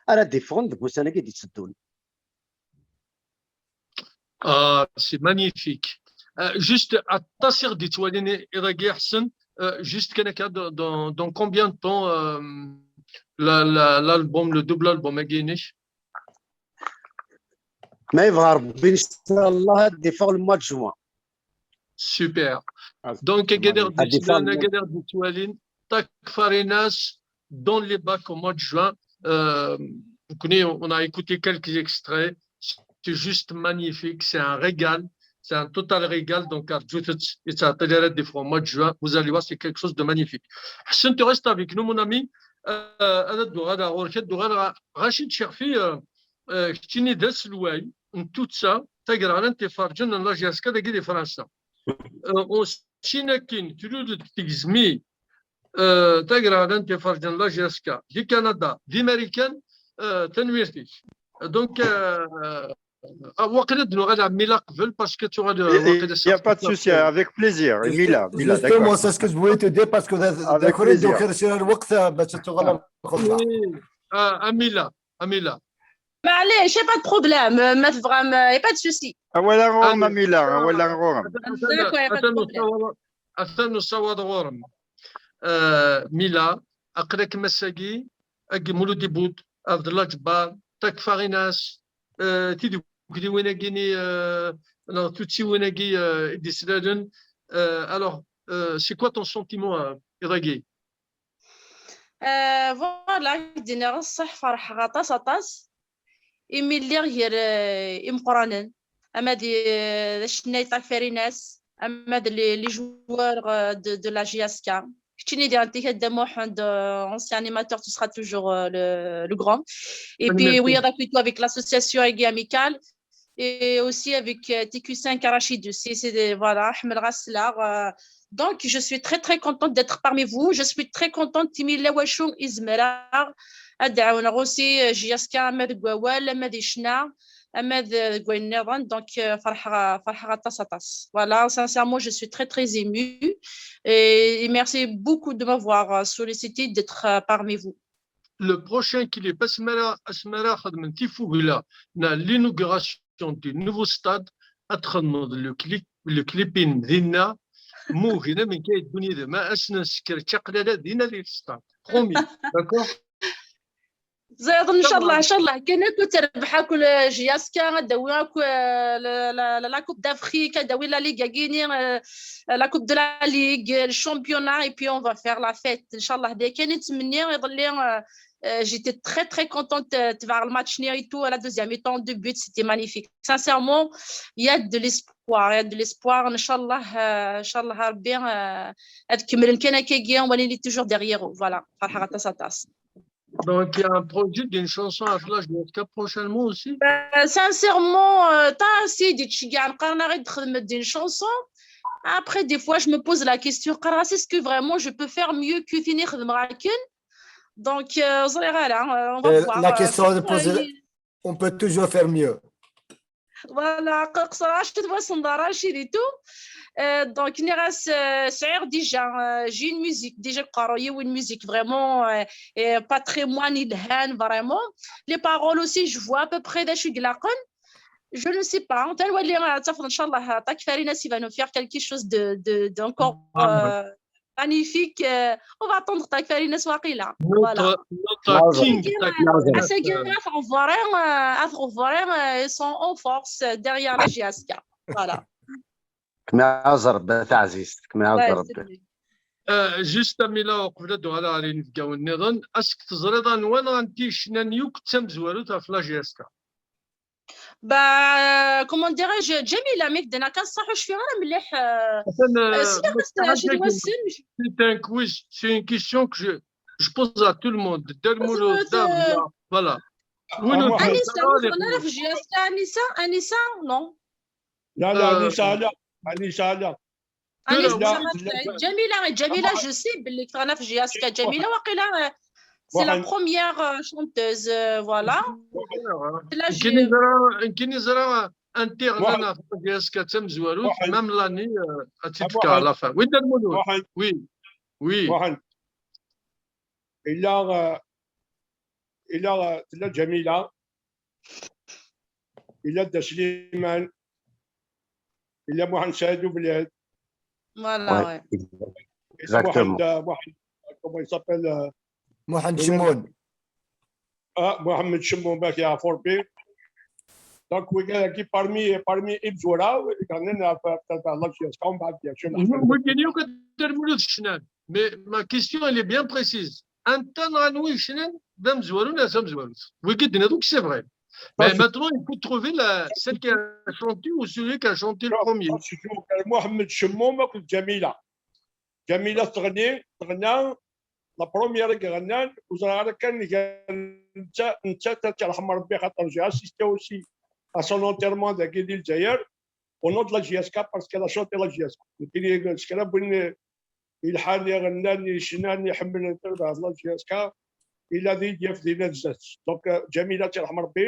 ara d-iffɣen deg wussan-agi i d-itteddun. Ah, c'est magnifique. Euh, juste, aṭas i ɣ-d-yettwalin iḍ-agi, Ḥsen, euh, juste kan akka, dans, dans, dans combien de temps, euh, la, la, l'album, le double album-agi-inek? Ma yebɣa Rebbi, inchallah, ad d-iffeɣ le mois de juin. Super. Donc, ad d-iffeɣ le mois de juin. Takfarinas dans les bacs au mois de juin. Euh, on a écouté quelques extraits. C'est juste magnifique. C'est un régal. C'est un total régal. Donc, à Djoutet, et ça a l'air d'être au mois de juin. Vous allez voir, c'est quelque chose de magnifique. Ḥsen, tu restes avec nous, mon ami. Euh, ad d-uɣaleɣ ɣur-k, ad d-uɣaleɣ ɣer Rachid Cherfi, euh, euh, keččini d aselway n tuddsa tagraɣlant iferǧen n la J S K dagi di Fransa. Euh, on Chin akin, tlul-d tegzem-i, euh, tagraɣlant iferǧen la J S K di Kanada, di Marikan, euh, tanwirt-ik. Donc, euh, ah, waqila ad d-nuɣal ɣer Mila qbel, parce que tuɣal, euh, waqila. Il n'y a pas de souci, avec plaisir. Mila, Mila, justement, c'est ce que je voulais te dire, parce que avec plaisir. Ah, Mila, Mila. Maɛlic, y a pas de problème, ma tebɣam, y a pas de souci. Awal ɣur-m a Mila, awal ɣur-m. D'accord, y a pas de problème. Atan usawaḍ ɣur-m. Euh, Mila, aql-ak ass-agi, agi Mulud Ibud, Abdel Ǧebbar, Takfarinas, euh, tidukliwin-agi-ni, euh, neɣ tuttiwin-agi, euh, i d-islalen. Euh, alors, euh, c'est quoi ton sentiment, euh, iḍ-agi? Euh, voilà, k-d-iniɣ ṣṣeḥ, ferḥeɣ aṭas, aṭas. Imi lliɣ gar, euh, imeqqranen, ama d, euh, d acennay Takfarinas, ama d les, les joueurs, euh, de, de la J S K. Keččini diɣen tikad Dda Muḥend, euh, ancien animateur, tu seras toujours, euh, le, le grand. Et puis, oui, avec l'association Agi Amicale, et aussi avec, euh, T Q cinq Rachid aussi, c'est des, voilà, ḥemmleɣ ad sleɣ, euh, donc, je suis très, très contente d'être parmi vous. Je suis très contente imi yella wacu i zemreɣ ad d-ɛawneɣ aussi, euh, J S K, ama deg wawal, ama di ccna, ama d-, deg wayen nniḍen. Donc, euh, ferḥeɣ, ferḥeɣ aṭas, aṭas. Voilà, sincèrement, je suis très, très émue. Et, et merci beaucoup de m'avoir, euh, sollicité, d'être, euh, parmi vous. Le prochain clip, asmi ara, asmi ara xedmen tifugla, na l'inauguration du nouveau stade, ad txedmeḍ le clip, le clip-inem dinna, mugin amek ay ddun yid-m, ad asen-nsekker čaqlala dinna di stade. Promis, d'accord? Ẓiḍ, ncallah, ncallah. Kan akk terbeḥ akk J S K, ad d-tawi akk, euh, la, la, la, la Coupe d'Afrique, ad d-tawi La Ligue-agi-ni, euh, la Coupe de la Ligue, le championnat, et puis on va faire la fête. Ncallah, d ayen kan i nettmenni. Iḍelli, euh, euh, j'étais très, très contente, euh, de voir le match-nni et tout, à la deuxième mi-temps, deux buts, c'était magnifique. Sincèrement, il y a de l'espoir, il y a de l'espoir. Ncallah, euh, ncallah, Rebbi, euh, ad kemmlen kan akkagi, on va aller toujours derrière eux. Voilà, ferḥeɣ aṭas, aṭas. Donc, il y a un projet d'une chanson à la J S K prochainement aussi? Euh, sincèrement, euh, ta si d-ttceggiɛen, qqaren-aɣ-d xedmet-d une chanson. Après, des fois, je me pose la question, qqareɣ-as, est-ce que vraiment je peux faire mieux que tin i xedmeɣ akken? Donc, euh, ẓriɣ ara, euh, on va voir. La question, euh, on peut toujours faire mieux. Voilà, qeṣṣreɣ acu d wasenḍar Rachid et tout. Euh, donc, nniɣ-as, euh, sɛiɣ déjà, euh, j'ai une musique, déjà qqareɣ yiwet une musique vraiment, euh, euh, patrimoine yelhan, vraiment. Les paroles aussi, je vois à peu près d acu i ilaqen. Je ne sais pas. Ad nwali, ad tafeḍ, ncallah, Takfarinas, il va nous faire quelque chose de, de, de encore, euh, magnifique. Euh, on va attendre Takfarinas waqila. Voilà. Ass-agi ad tɣebbreḍ, euh, ad tɣebbreḍ, euh, ils sont en force, euh, derrière la J S K. Voilà. Kemmel aẓ Rebbi a taɛzizt, kemmel aẓ Rebbi. Euh, juste, Amila, uqbel ad uɣaleɣ ɣer yinebgawen nniḍen, est-ce que teẓriḍ anwa neɣ anti yecnan yakk d tamezwarut ɣef la J S K? Bah, comment dirais-je, Jamila, mi k-d-nna kan ṣṣaḥ ur cfiɣ ara mliḥ, euh, Atan, euh, euh, sliɣ-as ma acu d wassen. C'est un quiz, c'est une question que je, je pose à tout le monde. Dda Lmulud, euh, Dda Mla, voilà. Win ur Anisa, ur ɣ-teẓri ara ɣef J S K, Anisa, Anisa, non. لا، لا، آه، أنيسة لا. أنيسة لا. أنيسة لا، لا. جميلة، جميلة، واحد. Je sais بلي كنا في J S K. جميلة واحد. واقيلا، euh, c'est la واحد. Première, euh, chanteuse, euh, voilà. واحد. Là, يمكن j'ai نزرع، يمكن نزرع انترنانا في J S K تمزوروت، واحد. Même l'année, euh, هاتي واحد. تفكر على فا. وين المولود؟ واحد. Oui, oui. واحد. إلا، إلا تلا جميلة. إلا دا سليمان، إلا محمد سعيد وبلاد. Voilà, ouais. إلا محمد، محمد، comment il s'appelle, euh, محمد شمون. آه، محمد شمون باك يا فوربي. Donc, وي كان كي parmi، parmi إبزورا، كان لنا في، في، في، la J S K، ومن بعد، bien sûr، محمد. وي كان يوكا ترملو في الشنان. Mais ma question, elle est bien précise. Anta neɣ anwa yecnan d amezwaru neɣ tamezwarut? Wigi d-nniḍ, c'est vrai. Mais maintenant, il faut trouver la, celle qui a chanté ou celui qui a chanté le premier. Mohamed Chemmoum akked Jamila. Jamila teɣni, teɣna, la première i iɣennan, ur ẓriɣ ara kan netta, nettat ad tt-yerḥem Rebbi, xaṭer j'ai assisté aussi à son enterrement dagi di Lezzayer, au nom de la J S K, parce qu'elle a chanté la J S K. Nekkini s kra n win yelḥan, iɣennan, yecnan, iḥemmlen tarbaɛt la J S K, ila di yaf di Nazat. Donc, euh, Jamila, ad tt-yerḥem Rebbi,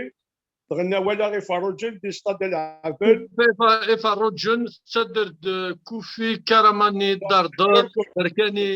tɣenna Walaɣ Iferruǧen di Stade Lɛebel. Ifa-, Iferruǧen, tettader-d Kufi, Karamani, Dardar, Berkani.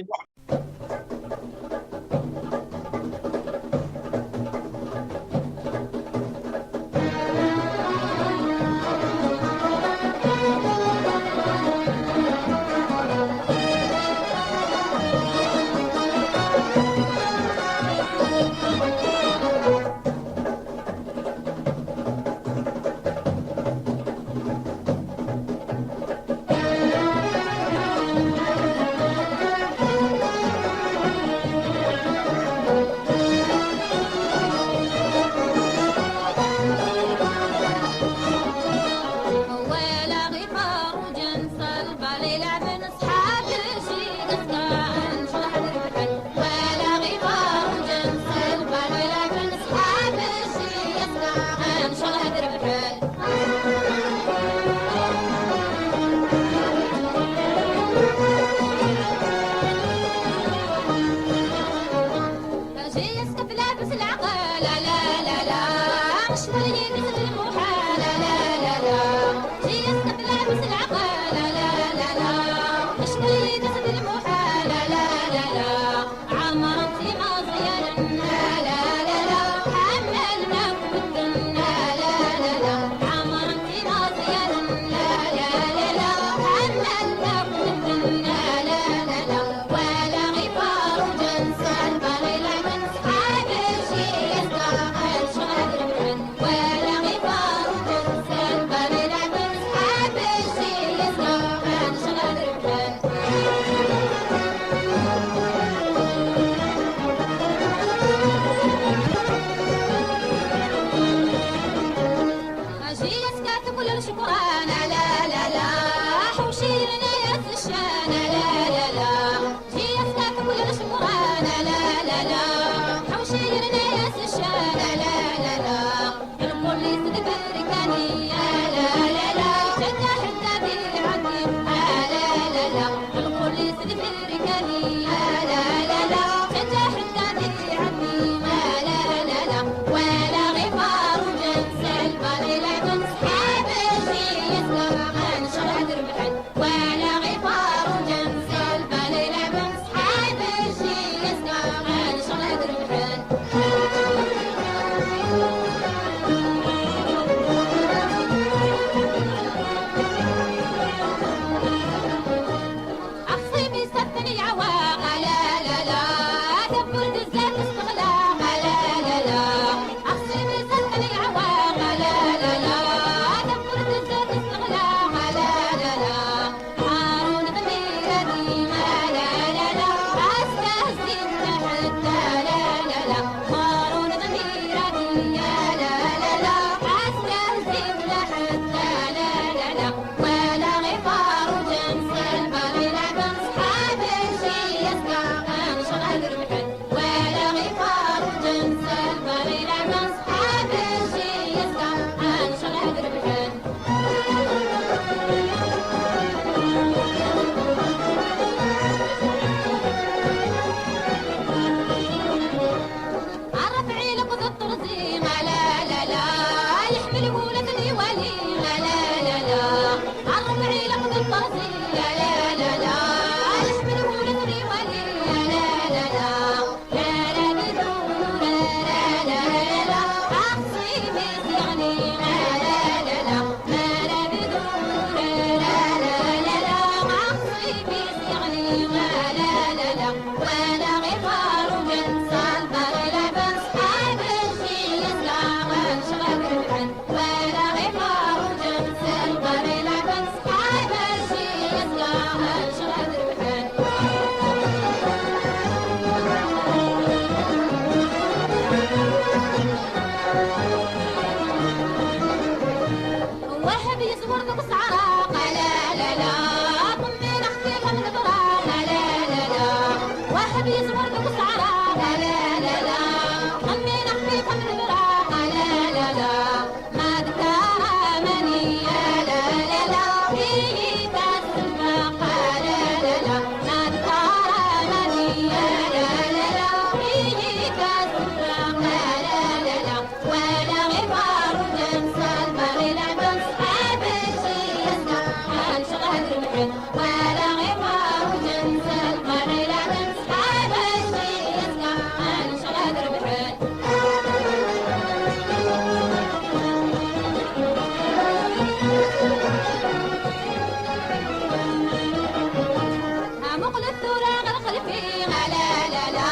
Muqlet tura ɣer xelfi, la la la la.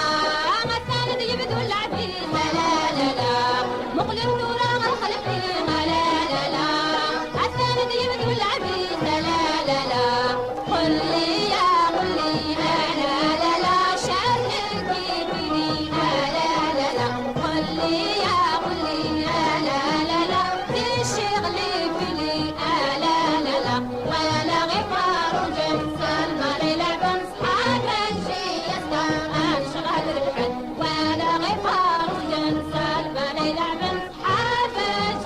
Atan ad yebdu lɛeb-is, la la la la. Muqlet tura ɣer xelfi, la la la la. Atan ad yebdu lɛeb-is, la la la la. Qel-li ya qel-li, la la la la. Cerrek ifili, la la la la. Qel-li ya qel-li, la la la la. Di ccɣel ifili, la la la la. Walaɣ iferruǧen s lmal ileɛben ṣḥab Ǧiyaska, ad ncɣel rebḥen. Walaɣ iferruǧen s lmal ileɛben ṣḥab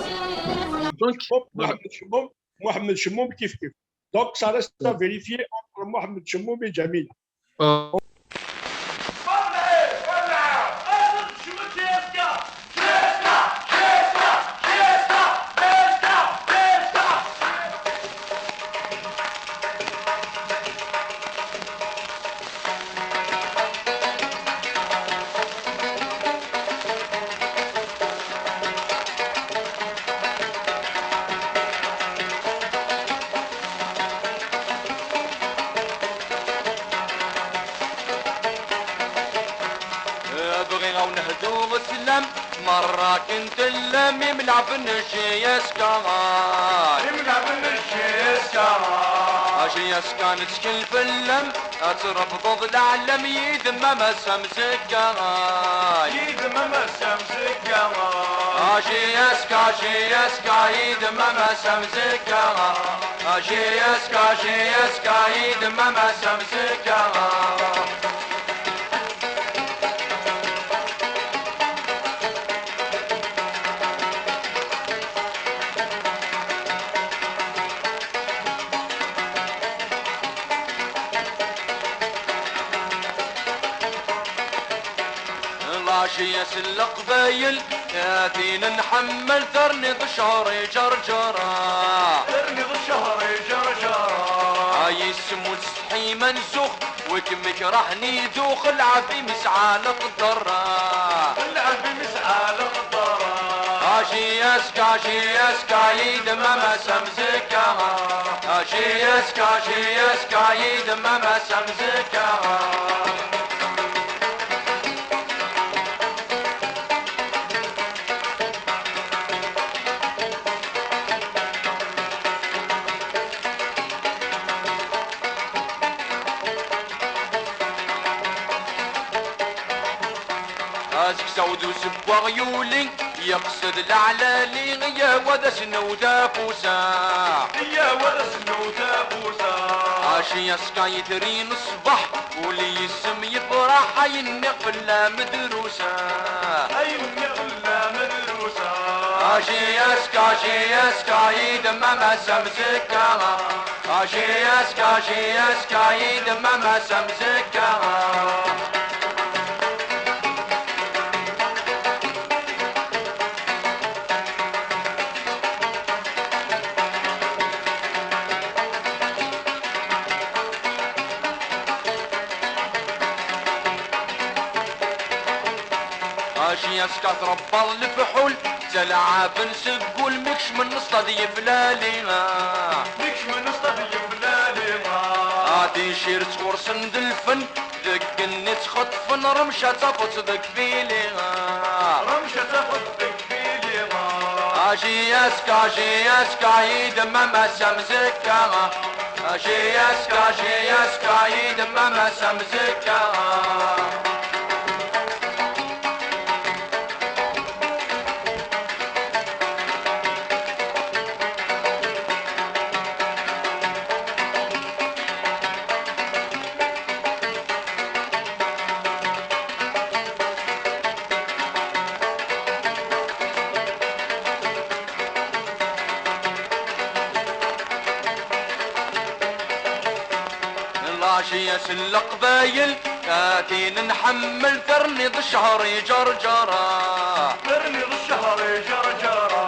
Ǧiyaska. Donc, Mohamed Chemmoum, Mohamed Chemmoum, kif kif. Donc, ça reste à vérifier entre Mohamed Chemmoum et Jamila. Bɣiɣ ad wen-hduɣ sslam, merra akken tellam imleɛben J S K. Imleɛben J S K. J S K nettkel fell-am, ad trefdeḍ leɛlam yid-m a Mass Amzekka. Yid-m a Mass Amzekka. J S K, J S K, yid-m a Mass Amzekka. J S K, J S K, yid-m a Mass Amzekka. Lɛaci-as n Leqbayel, a tin nḥemmel, terniḍ cceṛ iǧerǧer. Terniḍ cceṛ iǧerǧer. Ay isem ur tsetḥim a nzux, wi kem-ikrahen idux, lɛeb-im isɛa leqder. Lɛeb-im isɛa leqder. J S K, J S K, yid-m a Mass Amzekka. J S K, J S K, yid-m a Mass Amzekka. Azegzaw d usebbaɣ yuli, yeqsed leɛlali, yaw ad as-newd afus-a. Yaw ad as-newd afus-a. Aci aska yetrin ṣṣbeḥ, uli yis-m yefreḥ, ayen nniɣ fell-am drus. Ayen nniɣ fell-am drus. Aci aska, aci aska, yid-m a Mass Amzekka. Aci aska, aci aska, yid-m a Mass Amzekka. Aci aska trebbaḍ lefḥul, ttalɛaben seg wul mi kecmen leṣṭad yeflali. Mi kecmen leṣṭad yeflali. A tincirt ɣur-sen d lfen, deg igenni ttxeṭṭfen, rremc ad tafeḍ deg fili. Rremc ad tafeḍ deg fili. Aci aska, aci aska, yid-m a Mass Amzekka. Aci aska, aci aska, yid-m a Mass Amzekka. Ciyas n leqbayel, a tin nḥemmel, terniḍ ccher iǧerǧera. Terniḍ ccher iǧerǧera.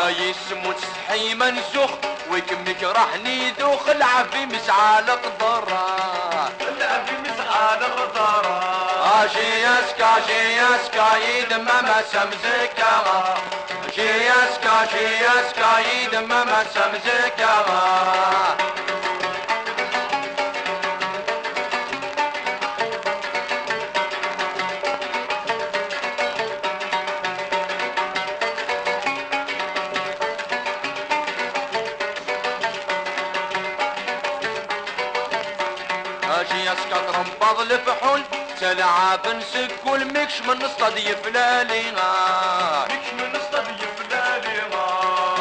Ay isem ur tsetḥi ma nzux, wi kem-ikrahen idux, lɛeb-im isɛa leqdara. Lɛeb-im isɛa leqdara. A J S K, J S K, yid-m a Mass Amezkka. J S K, J S K, yid-m a Mass Amezkka. J S K trembaḍ lefḥul, ttalɛaben seg wul mi kecmen sṭad yeflali. Mi kecmen sṭad yeflali.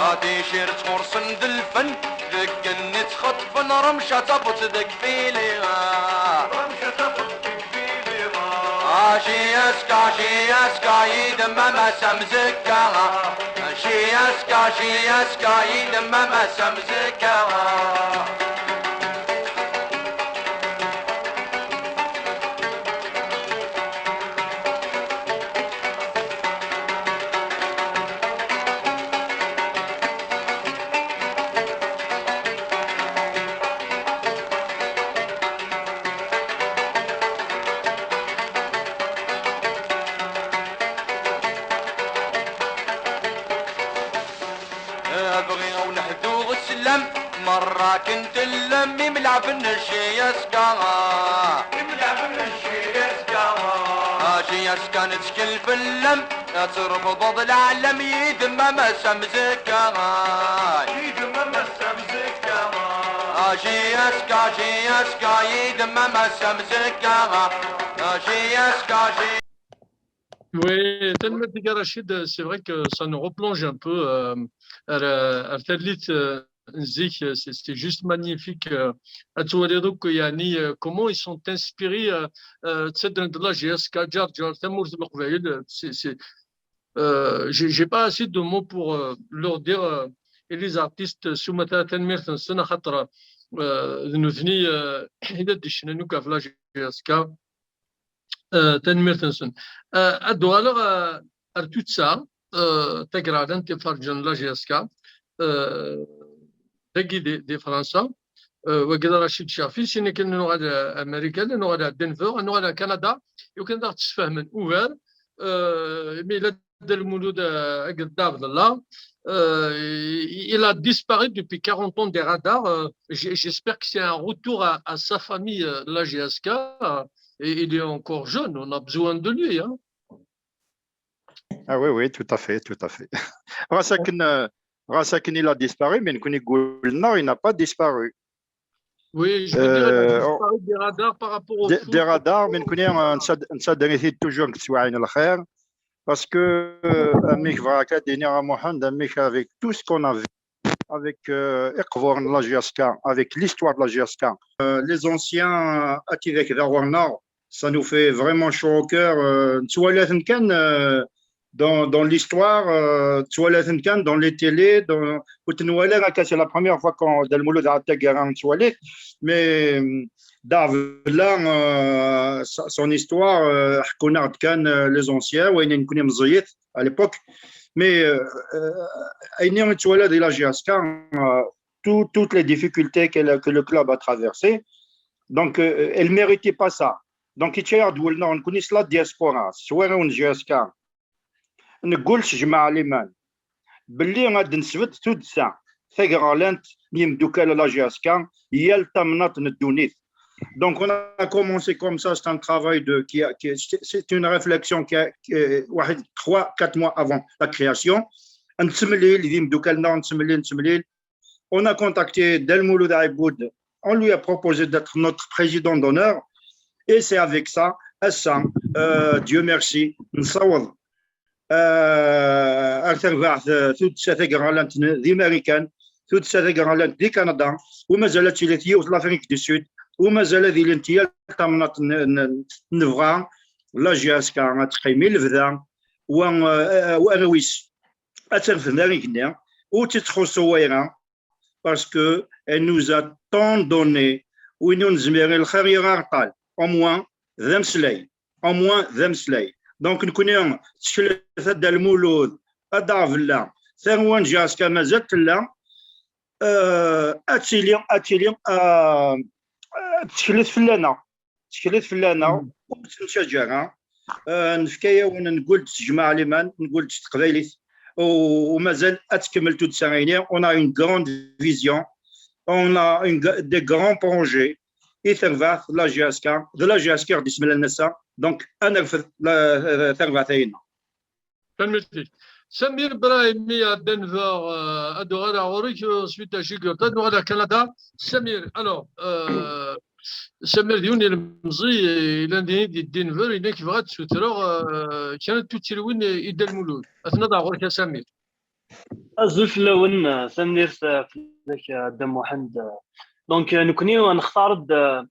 A tijirt ɣur-sen d lfen, deg igenni ttxeṭfen, remca d tabuṭ deg fili. Remca d tabuṭ deg fili. A J S K, J S K, yid-m a Mass Amezkka. J S K, J S K, yid-m a Mass Amezkka. Bɣiɣ a wen-hduɣ sslam, merra akken tellam, imleɛben n J S K. Imleɛben n J S K. A J S K nettkel fell-am, ad trefdeḍ leɛlam, yid-m a Mass Amezkka. Yid-m a Mass Amezkka. A J S K, J S K, yid-m a Mass Amezkka. A J S K, J S K. Oui, tanemmirt-ik a Rachid, c'est vrai que ça nous replonge un peu euh, ar, ar tallit euh, n zik, euh, c'est c'est juste magnifique. Euh, ad twaliḍ akk, yeɛni, euh, comment ils sont inspirés, euh, euh, ttadren de la J S K, Ǧerǧer, tamurt n Leqbayel, euh, c'est, c'est, euh, j'ai j'ai pas assez de mots pour euh, leur dire, euh, et les artistes, s umata, tanemmirt-nsen, axaṭer euh, d nutni euh, i d ad d-icnan akk ɣef la J S K. Euh, tanemmirt-nsen. Euh, ad d-uɣaleɣ euh, ar tuddsa euh, tagraɣlant iferǧen la J S K, euh, dagi di, di Fransa. Euh, wagi d Racid Cafi, sin akken ad nuɣal ar Marikan, ad nuɣal ar Denver, ad nuɣal ar Kanada, i wakken ad aɣ-d-sfehmen ugar. Euh, imi yella Dda Lmulud, euh, Aged Dda Abdallah, euh, il a disparu depuis quarante ans des radars. Euh, j'ai- J'espère que c'est un retour à, à sa famille, euh, la J S K. Euh, et il est encore jeune, on a besoin de lui. Hein. Ah oui, oui, tout à fait, tout à fait. Ɣas akken, euh, ɣas akken il a disparu, mais nekkni deg wul-nneɣ, il n'a pas disparu. Oui, je veux dire, il a Euh, disparu des radars par rapport au des, foot. Des radars, mais nekkni, euh, nettat-, nettat-, toujours deg teswiɛin n lxir. Parce que, euh, amek bɣiɣ ad d-iniɣ a Muḥend, amek avec tout ce qu'on a vu, avec euh, iqburen de la J S K, avec l'histoire de la J S K. Euh, les anciens, euh, ad tidak d aɣurnaɣ, ça nous fait vraiment chaud au cœur. Euh, nettwala-ten kan euh, dans, dans l'histoire, euh, nettwala-ten kan dans les télés, dans, ur t-nwala akka, c'est la première fois qu'on, Dda Lmulud ɛad taggara nettwali-t, mais euh, Dda Abdallah, euh, sa- son histoire, euh, ḥekkun-aɣ-d kan euh, les anciens, wayen i nekkni meẓẓiyit à l'époque. Mais euh, euh, ayen i nettwala di la J S K, euh, tout- toutes les difficultés que le, que le club a traversées, donc euh, elle méritait pas ça. Donc yečča-yaɣ-d wul-nneɣ nekkni s la diaspora, s warraw n J S K, neggul s jmaɛ liman belli ad d-nesbedd tuddsa tagraɣlant n yimdukal n la J S K yal tamnaḍt n ddunit. Donc on a commencé comme ça, c'est un travail de, qui, a- qui c'est c'est une réflexion qui, a- qui, euh, واحد, trois, quatre mois avant la création. Nettemlil d yimdukal-nneɣ, nettemlil, nettemlil. On a contacté Dda Lmulud Ɛibud, on lui a proposé d'être notre président d'honneur. Et c'est avec ça, ass-a, euh, Dieu merci, nessaweḍ euh, ar terbaɛt euh, tuddsa tagraɣlant n- di Marikan, tuddsa tagraɣlant di Kanada, u mazal ad tili yiwet Lafrique du Sud, u mazal ad ilint yal tamnaḍt n- n- nebɣa la J S K ad teqqim i lebda, wa, euh, warraw-is ad terfed ar igenni, ur tt-ittxuṣṣu wayra, parce que elle nous a tant donné, Win ur nezmir i lxir, yerra areṭṭal. Au moins, d ameslay. Au moins, d ameslay. Donc, nekkni, ttkel a Dda Lmulud, a Dda Ɛebdella, tarwa n J S K mazal tella, euh, ad tili, ad tili, euh, euh, ttkelit fell-aneɣ. Ttkelit fell-aneɣ, ur tt-nettaǧǧa ara. Euh, nefka-yawen, nqul-d s jmaɛ liman, nqul-d s teqbaylit, u, u mazal ad tkemmel tuddsa-ini. On a une grande vision, on a une, des grands projets. I terbaɛt la J S K, d la J S K i ɣ-d-ismlan ass-a. Donc, ad nerfed la, tarbaɛt-ayina. Tanemmirt-ik. Samir Brahimi à Denver, euh, ad uɣaleɣ ɣur-k, euh, ensuite à Jugurtha, ad nuɣal à Canada. Samir, alors, euh, Samir d yiwen ilemẓi, euh, yellan din di Denver, yenna-k bɣiɣ ad d-ssutreɣ, euh, kra n tuttriwin i Dda Lmulud. Ad ten-aḍeɣ ɣur-k a Samir. Azul fell-awen, euh, tanemmirt, euh, fell-ak, euh, a Dda Muḥend. Donc, euh, nekkni, euh, nextar-d, euh,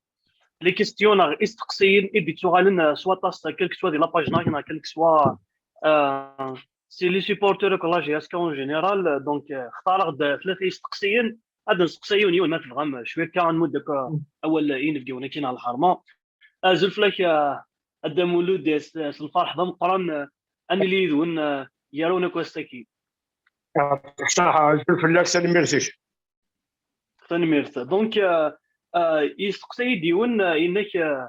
les questions neɣ isteqsiyen i d-ittuɣalen, euh, s waṭas, euh, quel que soit di la page-nneɣ neɣ quel que soit, euh, si les supporters akked la J S K en général. Euh, donc, euh, xtareɣ-d, euh, tlata isteqsiyen. Ad nseqsi yiwen yiwen ma tebɣam, euh, cwiya akka ad nmudd akk, euh, awal, euh, i yinebgiwen-agi neɣ lḥerma. Azul fell-ak, euh, a Dda Mulud, s, s lferḥ d ameqqran, euh, ad nili yid-wen, euh, gar-awen akk ass-agi. Ṣaḥa, azul fell-ak, tanemmirt-ik. Tanemmirt. Donc, euh, euh, yesteqsa-yi-d yiwen, euh, yenna-k, euh,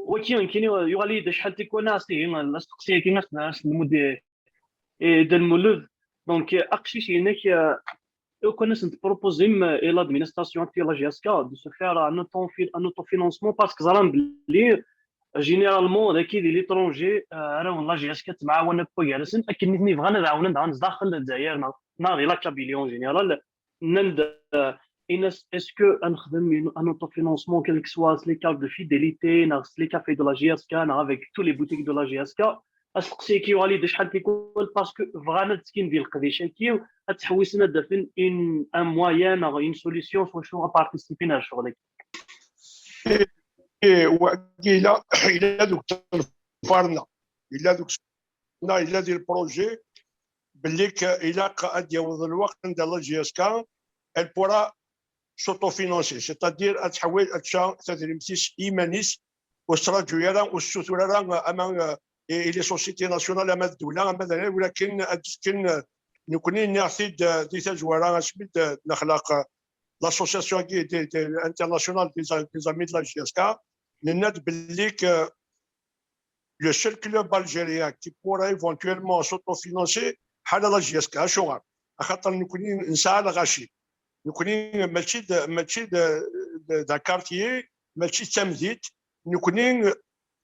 waki, nekkini, euh, yuɣal-iyi-d acḥal tikwal, neɣ s tihi, euh, asteqsi-agi, as, as nmud i, i Dda Lmulud. Donc, euh, aqcic yenna-k, euh, lukan ad sen-tpropozim, euh, i l'administration actuelle la J S K de se faire un auto-, un autofinancement, parce que ẓran belli, euh, généralement, daki di l'étranger, euh, arraw n la J S K ttemɛawanen akk gar-asen, akken nitni bɣan ad ɛawnen daɣen sdaxel n Lezzayer, neɣ, neɣ di la Kabylie en général. Nnan-d, euh, inna-s, est-ce que ad nexdem une, un autofinancement, quel que soit s les cartes de fidélité, neɣ s les cafés de la J S K, neɣ avec tous les boutiques de la J S K? Asteqsi-agi yuɣal-iyi-d acḥal tikwal, parce que bɣan ad ttekkin di leqdic-agi, ad ttḥewwisen ad d-afen une, un moyen neɣ une solution s wacu ad participen ar ccɣel-agi. Eh, wagi yella, yella deg usenfar-nneɣ, yella deg usenfar-nneɣ, yella di le projet belli k-, ilaq ad yaweḍ lweqt anda la J S K, elle pourra s'autofinancer, c'est-à-dire ad tḥawil ad tca tadrimt-is i yiman-is, ur tettṛaǧu ara, ur tessutur ara, ama, eh, i les sociétés nationales, ama d ddewla, ama d, walakin ad d-fken, eh, nekkni nniɣ-t-id, eh, di tazwara, asmi d-, d-nexleq, eh, l'association-agi de, de, internationale des, des amis de la J S K, nenna-d belli que le seul club algérien qui pourra éventuellement s'autofinancer, ḥala la J S K. Acuɣer? Axaṭer nekkni nesɛa lɣaci. Nekkni mačči d, mačči d, d, d un quartier, mačči d tamdint. Nekkni,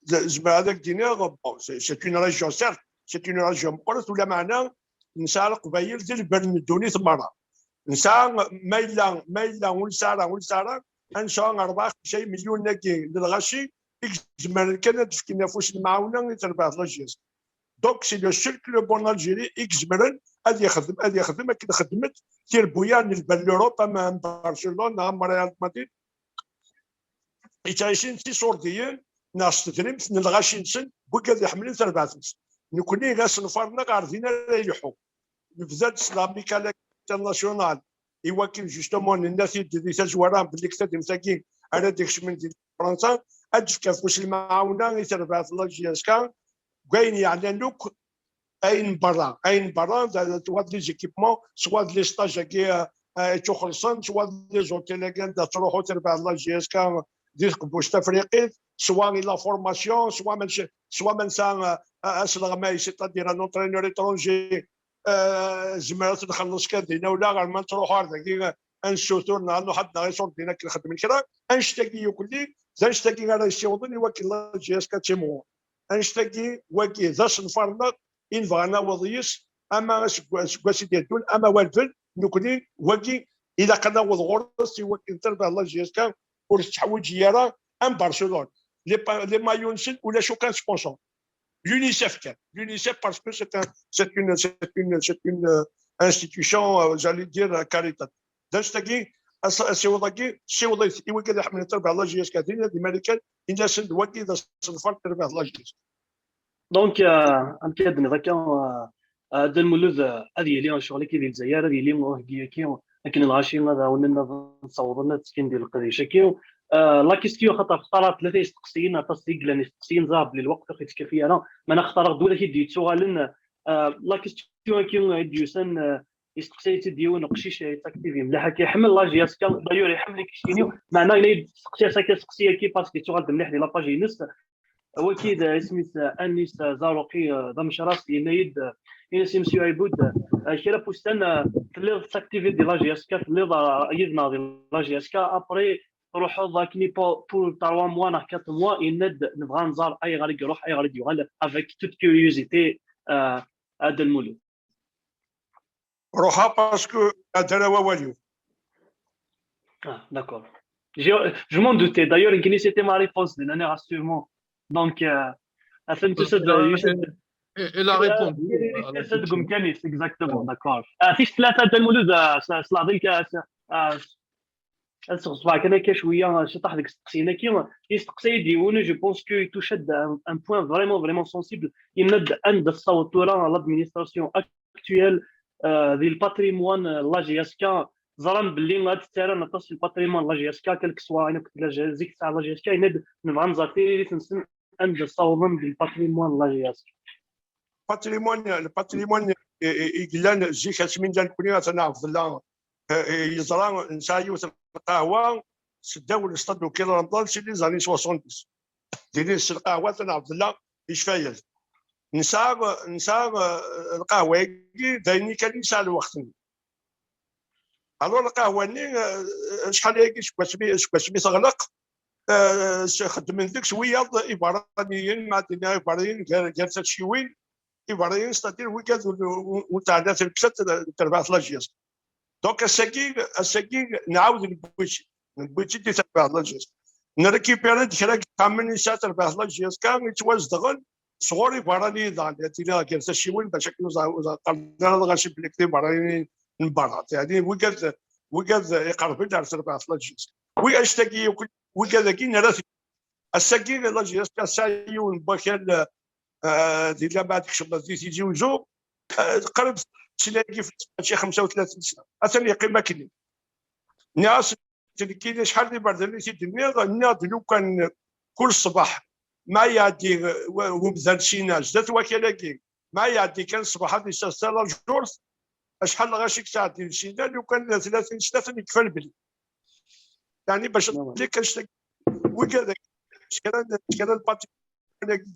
z-, zemreɣ ad ak-d-iniɣ, bon, c'est, c'est une région, certes, c'est une région meqqret, ulameɛna nesɛa Leqbayel d lberr n ddunit merra. Nesɛa, ma yella, ma yella ur nesɛi ara, ur nesɛi ara, ad nesɛu rebɛa, xemsa imelyunen-agi n lɣaci i izemren kan ad d-fken afus n lemɛawna i terbaɛt la J S K. Donc, c'est le seul club en Algérie i izemren ad yexdem, ad yexdem akken xedmet tirbuya n lberr n l'Europe, am, am Barcelone, am Real Madrid. Yettɛicin s iṣurdiyen neɣ s tedrimt n lɣaci-nsen, wigad iḥemmlen terbaɛt-nsen. Nekkni, asenfar-nneɣ ɣer din ara ileḥḥu. Nebda-d s l'Amicale internationale, i wakken, justement, nenna-t-id di tazwara belli deg tadimt-agi ara d-ikecmen di Fransa, ad d-tefk afus lemɛawna i terbaɛt n la J S K, deg wayen yeɛnan akk ayen n berra, ayen n berra, d, d, soit d les équipements, soit d les stages-agi, euh, euh, ittuxellṣen, soit d les hôtels-agi anda tettruḥu terbaɛt n la J S K di tqebbuct tafriqit, soit i la formation, soit ma nec-, soit ma nesɛa, euh, asleɣmay, c'est-à-dire un entraîneur étranger, euh, zemmer ad t-nxelleṣ kan dinna, wala ɣer ma nettruḥu ar dagi, euh, ad nessutur neɣ ad nruḥ ad d-naɣ iṣurdiyen akken xedmen kra. Annect-agi yukelli, d annect-agi ara yessiwḍen i wakken la J S K ad timɣur. Annect-agi, wagi d asenfar-nneɣ i nebɣa ad naweḍ yis, ama aseggas, aseggas i d-yeddun, ama walben, nekkni, wagi, ilaq ad naweḍ ɣur-s i wakken terbaɛt la J S K ur tettḥewwiji ara am Barcelone. Les pa-, les maillots-nsen ulac aucun sponsor. L'UNICEF kan. L'UNICEF parce que c'est un, c'est une, c'est une, c'est une, euh, institution, euh, j'allais dire, euh, caritative. D annect-agi, as-, asiweḍ-agi, siweḍ-it i wigad iḥemmlen terbaɛt la J S K din, di Marikan, ini-asen-d wagi d asenfar n terbaɛt la J S K. Donc, euh, amek ad d-nniḍ akka, euh, euh, Dda Lmulud, euh, ad yili ccɣel-agi di Lezzayer, ad yili uheggi-agi, akken lɣaci ad ɛawnen, ad ssawḍen, ad ttekkin di leqdic-agi. آه، la question خاطر اختارت ثلاثه يستقسيين، aṭas i yellan يستقسيين ظاهر بلي الوقت ما يتكفي انا، ما انا اختارغ دول كي يتسوغالن. آه، la question كي يديوسن، آه، يستقسي تيديون قشيش يتاكتيفي مليح كيحمل la JSK، d'ailleurs يحمل كيشينيو، معناه الا يستقسي ساكي سقسيه كي parce que يتسوغال مليح دي la page ينس. هو كيد اسميس انيس زاروقي، آه، ذا مشراس ينايد، آه، ينس مسيو عيبود، آه، كرا بوستان، آه، تليض تاكتيفي دي la JSK، تليض، آه، يدنا دي la JSK، ابري تروحوا ذاكني بو بو تروا موا ناغ كات موا يند نبغى نزار اي غادي يروح اي غادي يغال avec toute curiosité. آه، هذا المولود. روحها parce que هذا راه والو. Ah, d'accord. Je, je m'en doutais. D'ailleurs, يمكن c'était ma réponse, d'une année, rassure-moi. Donc, euh, attends, tu sais, Euh, you said, Et, et la réponse. c'est exactement, d'accord. Ah, في ثلاثة هذا المولود، آه، صلاح ذلك، آه، آه، الصباح كان كاين شويه شطح ديك السقسينه كيما يستقسي يديوني. Je pense que il touche un, un point vraiment vraiment sensible. يمد عند الصوت تورا l'administration actuelle, آه، ذي الباتريموان، آه، la JSK. زران باللي غادي تتسارى نطاس في الباتريموان la JSK، كل كسوا انا كنت la JSK، زيك تاع la JSK يناد نبغى نزار تيري تنسن عند الصوضن ذي الباتريموان la JSK. Patrimoine, الباتريمون يقلان زيك اسمين ديال كوني انا عبد الله، آه، يزرع نسعى يوث القهوه سداو الاستاد وكيل رمضان سي لي زاني soixante-dix. ديني القهوه انا عبد الله يشفايل. نسعى نسعى القهوه يجي دايني كان يسعى الوقت. الو القهوه ني، آه، شحال هيك شكون سمي شكون سمي تغلق. آه، خدمن ديك شويه ايفرانيين، ما عندنا ايفرانيين غير غير تشيوين. ايفرانيين ستادير ويكاد وتعدات الكسات تربع ثلاث جياز. دونك الساكي الساكي نعاود نبويتي نبويتي دي تربع ثلاث جياز. نريكيبيري ديك راك كامل نسات تربع ثلاث جياز كان يتوازدغن صغوري براني ضال تينا غير تشيوين باش كنو قلنا غاشي بلي كتير براني نبرات يعني ويكاد ويكاد يقرب لدار تربع ثلاث جياز. وي اشتاكي وكل وكذا كي نرث الساكي لا جياز كان سايون باكال. آه، دي لا بعد كشبه دي تيجي وزو. آه، قرب تلاقي في شي خمسة وثلاثين سنه اثني قيمه كلي. ناس تلقيني شحال دي برد اللي تدني غنى لو كان كل صباح ما يعدي ومثال شي ناس ذات وكلاكي ما يعدي كان الصباح هذه سالا جورث. شحال غاشيك تعدي شي ناس لو كان ثلاثين سنه يكفى البلي. يعني باش لي كاش وكذا كان كان الباتي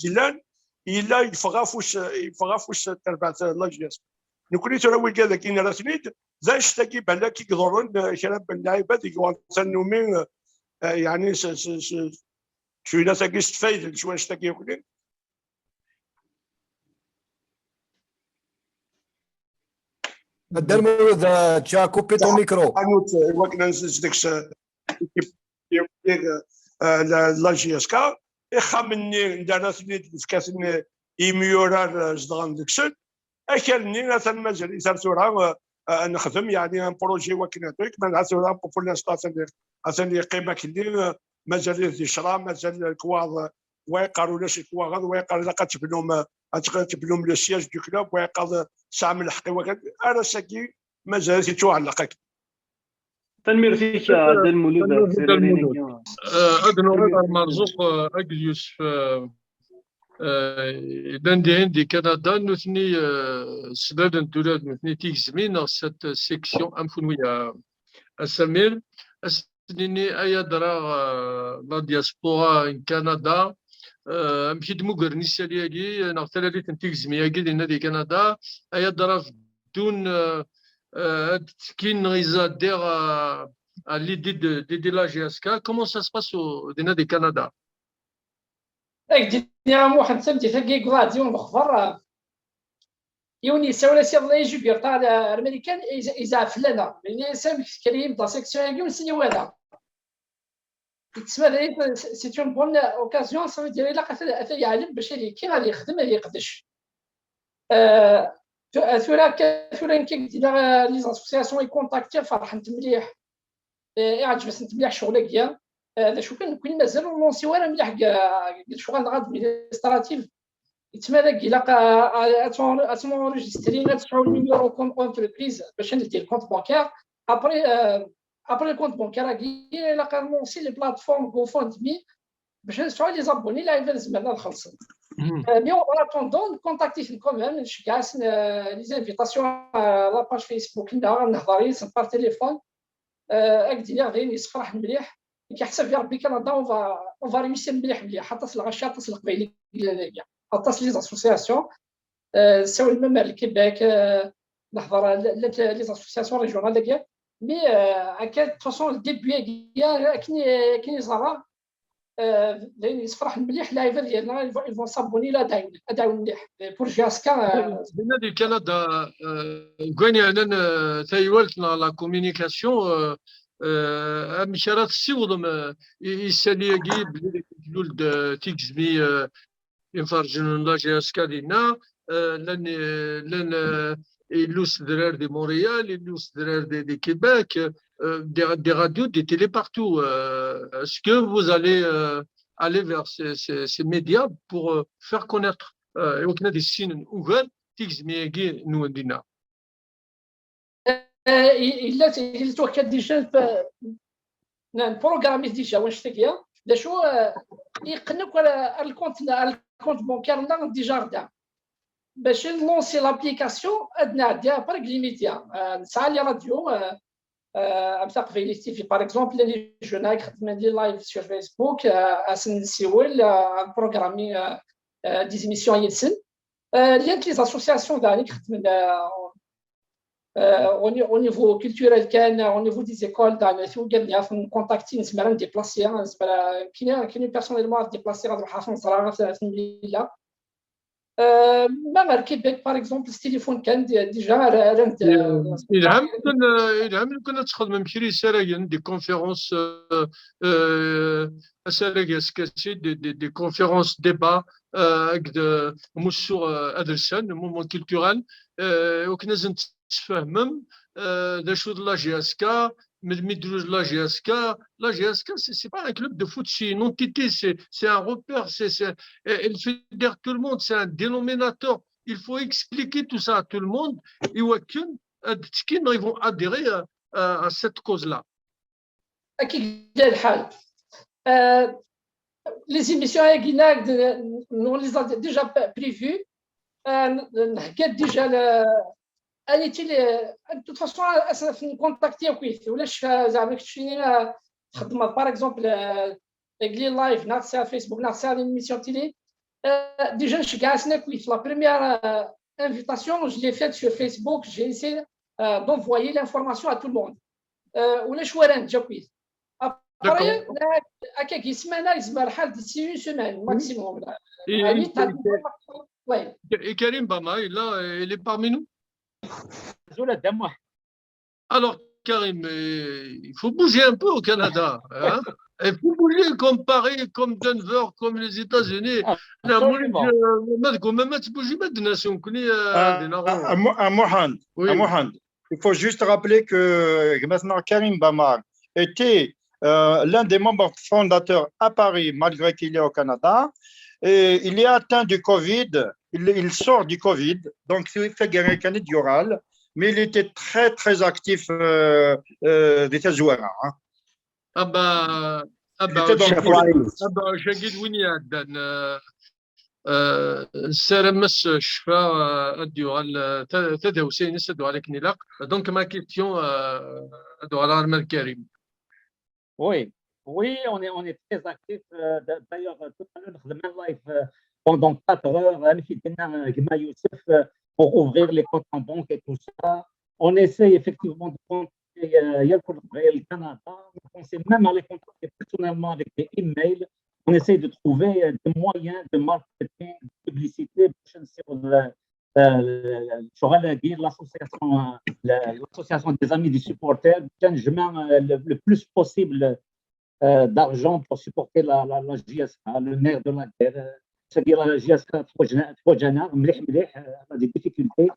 جلان الا يفغى فوس يفغى فوس تربعه لاجياس. نكوني ترى وكذا كاين راه ثنيد ذا اشتكي بالك يقدرون كلام باللعيبه ديك وانسان نومي. آه، يعني شويه تاكي استفايد شويه اشتكي يكوني. الدرمود، آه، تشا كوبي طون ميكرو. وكنا نزيد ديك لاجي اس كا اخا مني ندارتني دفكاتني يميورار زدغان ديكسن. اكلني مثلا مازال اثار ثورة، آه، نخدم يعني ان بروجي وكنا دويك ما نعرف ثورة بوبولار ستاسيون اثني قيمه كلي. مازال دي شرا مازال الكواغ ويقال ولا شي كواغ ويقال لا قتبنهم تبنهم لو سياج دو كلوب ويقال سام الحقي وكذا. انا ساكي مازال يتوعلق. تنميرتيك عبد المولود. آه، أدنو غير مرزوق، آه، أجل يوسف، آه، آه، لان دي عندي كندا نوثني، آه، سداد ندولاد نوثني تيزمين سات سيكسيون أم كون ويا أسمير أسنيني أيا درا، آه، لا دياسبورا إن كندا، آه، أم كيد مقرني سالياكي نغتالي تنتيزمياكي دينا دي كندا أيا درا دون، آه، آه، كين إذا دير، آه، à l'idée de, de, de la J S K, comment ça se passe au, دينا دي كندا؟ اك دينا محمد سمتي ثقي قلاديون بخبر. يوني سولا سي الله يجي بيرطا الامريكان اذا فلانا من يسام كريم دا سيكسيون يوم سني ولا. يتسمى c'est une bonne occasion، ça veut dire الا قتل اثا يعلم باش هذه كي غادي يخدم هذه يقدش. آه، ثورة ثورة كي دينا لي زاسوسياسيون يكونتاكتي فرحت مليح. آه، عجبتني مليح الشغل هكا. آه، هذا شو كان كل مازال لونسي وانا مليح كاع الشغل غاد ادمينستراتيف. يتمالك الا اتمونريجستري غتسعوا النيميرو كونت اونتربريز باش ندي الكونت بانكير. ابري Après, le compte bancaire-agi, ilaq ad nlansi les plateformes GoFundMe باش نسعوا les abonnés, les gens zemren ad xellṣen. Mais en attendant, نكونتاكتيتن quand même, nceggeɛ-asen les invitations à la page Facebook-nneɣ, ad nehḍer yid-sen par téléphone. Ad k-d-iniɣ d ayen yessefraḥen mliḥ. Nekk ḥsabeɣ Rabbi Kanada, on va, on va réussir mliḥ mliḥ, aṭas n lɣaci, aṭas n leqbayel i yellan dagi, aṭas n les associations. Ssawlen même ar Québec, nehḍer, llant les associations régionales dagi. Mais akka, de toute façon, le début-agi, akken, akken i ẓerreɣ, d ayen yessefraḥen mliḥ. Lɛibad yerna ils vont, ils vont s'abonner, ad ɛiwen, ad ɛiwen mliḥ. Pour J S K, dinna di Kanada, deg wayen yeɛnan taywalt neɣ la communication, amek ara tessiwḍem i yisali-agi belli tlul-d tigezmi imferrǧen n la J S K dinna, llan, llan, illu s drar di Montréal, illu s drar di, di Québec, des, des radios, des télés partout. Est-ce que vous allez aller vers ces, ces, ces médias pour faire connaître, i wakken ad issinen ugar tigezmi-agi nwen dinna? Yella, yella twekka déjà, nprogrammi-t déjà wanect-agi. D acu, yeqqen akk ar, ar le compte, ar le compte bancaire-nneɣ déjà ɣda. Bac nlansi l'application, ad nɛeddi après les médias. Nesɛa les radios, am Taqbaylit T V, par exemple, les jeunes i ixeddmen les lives sur Facebook, ad sen-nsiwel, nprogrammi des émissions yid-sen. Llant les associations daɣen i ixeddmen au niveau culturel kan, au niveau des écoles, daɣen tiwgad-nni ad ten-nkontakti, nezmer ad ndéplasi, nezmer, nekni, nekni personnellement ad déplasiɣ, ad ruḥeɣ ad ten-ẓreɣ, ad ten-mlileɣ. Ma ar Québec, par exemple, s téléphone kan, déjà, rran-d. Yelha lukan, yelha lukan ad txedmem kra isaragen, des conférences, asarag askasi, des, des, des conférences débats, akked umussu adelsan, moment culturel, i wakken ad sen-tesfehmem d acu d la J S K, melmi d-tlul la J S K. La J S K, c'est, c'est pas un club de foot, c'est une entité, c'est, c'est un repère, c'est, c'est, elle fédère tout le monde, c'est un dénominateur. Il faut expliquer tout ça à tout le monde. Et wakken ad tekkin, ils vont adhérer à, à, à cette cause-là. Akka i yella lḥal. Les émissions-agi, on les a déjà prévues. Nhegga-d déjà, aniti, de toute façon, ad nkontakti akkit. Ulac, zeɛma keččini txeddmeḍ, par exemple, deg les lives, neɣ tesɛiḍ Facebook, neɣ tesɛiḍ une émission télé. Déjà nceggeɛ-asen akkit. La première invitation, je l'ai faite sur Facebook, j'ai essayé d'envoyer l'information à tout le monde. Ulac wara neǧǧa akkit. Après, akkagi, ssmana, yezmer lḥal d'ici une semaine maximum. Et Karim Bama, il est là, il est parmi nous. Azul a Dda Muḥ. Alors, Karim, il faut bouger un peu au Canada, hein? Il faut bouger comme Paris, comme Denver, comme les États-Unis. Ah, absolument. Ma tgumam ad tbujim, ad d-nas nekkni, euh, à Muhand. Oui. À Muhand. Il faut juste rappeler que, euh, maintenant, Karim Bamar était, euh, l'un des membres fondateurs à Paris, malgré qu'il est au Canada. Et il est atteint du Covid, il, il sort du Covid, donc il fait guérir Khalid Yoral, mais il était très, très actif, euh, euh, di tazwara, hein. Ah bah, ah bah, il était dans le projet. Ah bah, Shagid Wini Addan, euh, Euh, nessaram-as ccfa, euh, ad d-yuɣal, euh, ta-, tadawsa-ines ad d-tuɣal akken ilaq. Donc, ma question, euh, ad d-uɣaleɣ arma d Karim. Oui, oui, on est, on est très actif. Euh, d'a-, d'ailleurs, euh, tout à l'heure, nexdem un live, euh, pendant quatre heures, amek i d-yenna, euh, gma Youssef, euh, pour ouvrir les comptes en banque et tout ça. On essaye effectivement de contacter, euh, yal leqbayel, le Canada. On essaie même aller contacter personnellement avec des emails. On essaie de trouver, euh, des moyens de marketing, de publicité, باش نسيو ال-، ال-، الشغل هاكي، l'association, euh, la-, l'association des amis des supporters, كان نجمع, euh, le, le plus possible, euh, d'argent pour supporter la, la, la J S K, le nerf de la guerre. C'est-à-dire la J S K تحوجنا، تحوجنا مليح مليح, euh, elle a des difficultés.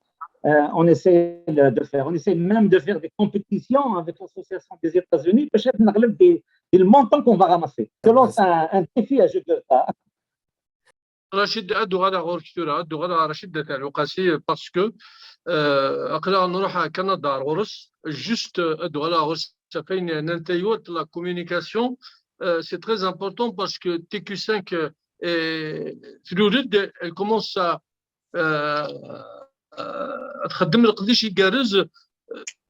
Euh, on essaie le, de faire, on essaie même de faire des compétitions avec l'association des États-Unis, باش نغلب des, des montants qu'on va ramasser. C'est un, un défi à jeu de ça. Rachid, ad uɣaleɣ ɣur-k tura, ad uɣaleɣ ɣer Rachid At Lqasi, parce que, euh, aql-aɣ nruḥ ar Kanada ar ɣur-s, juste, euh, ad uɣaleɣ ɣur-s ɣef wayen yeɛnan taywalt, la communication, euh, c'est très important parce que T Q cinq, euh, est, elle commence à, euh, euh, ad txeddem leqdic igerrez, euh,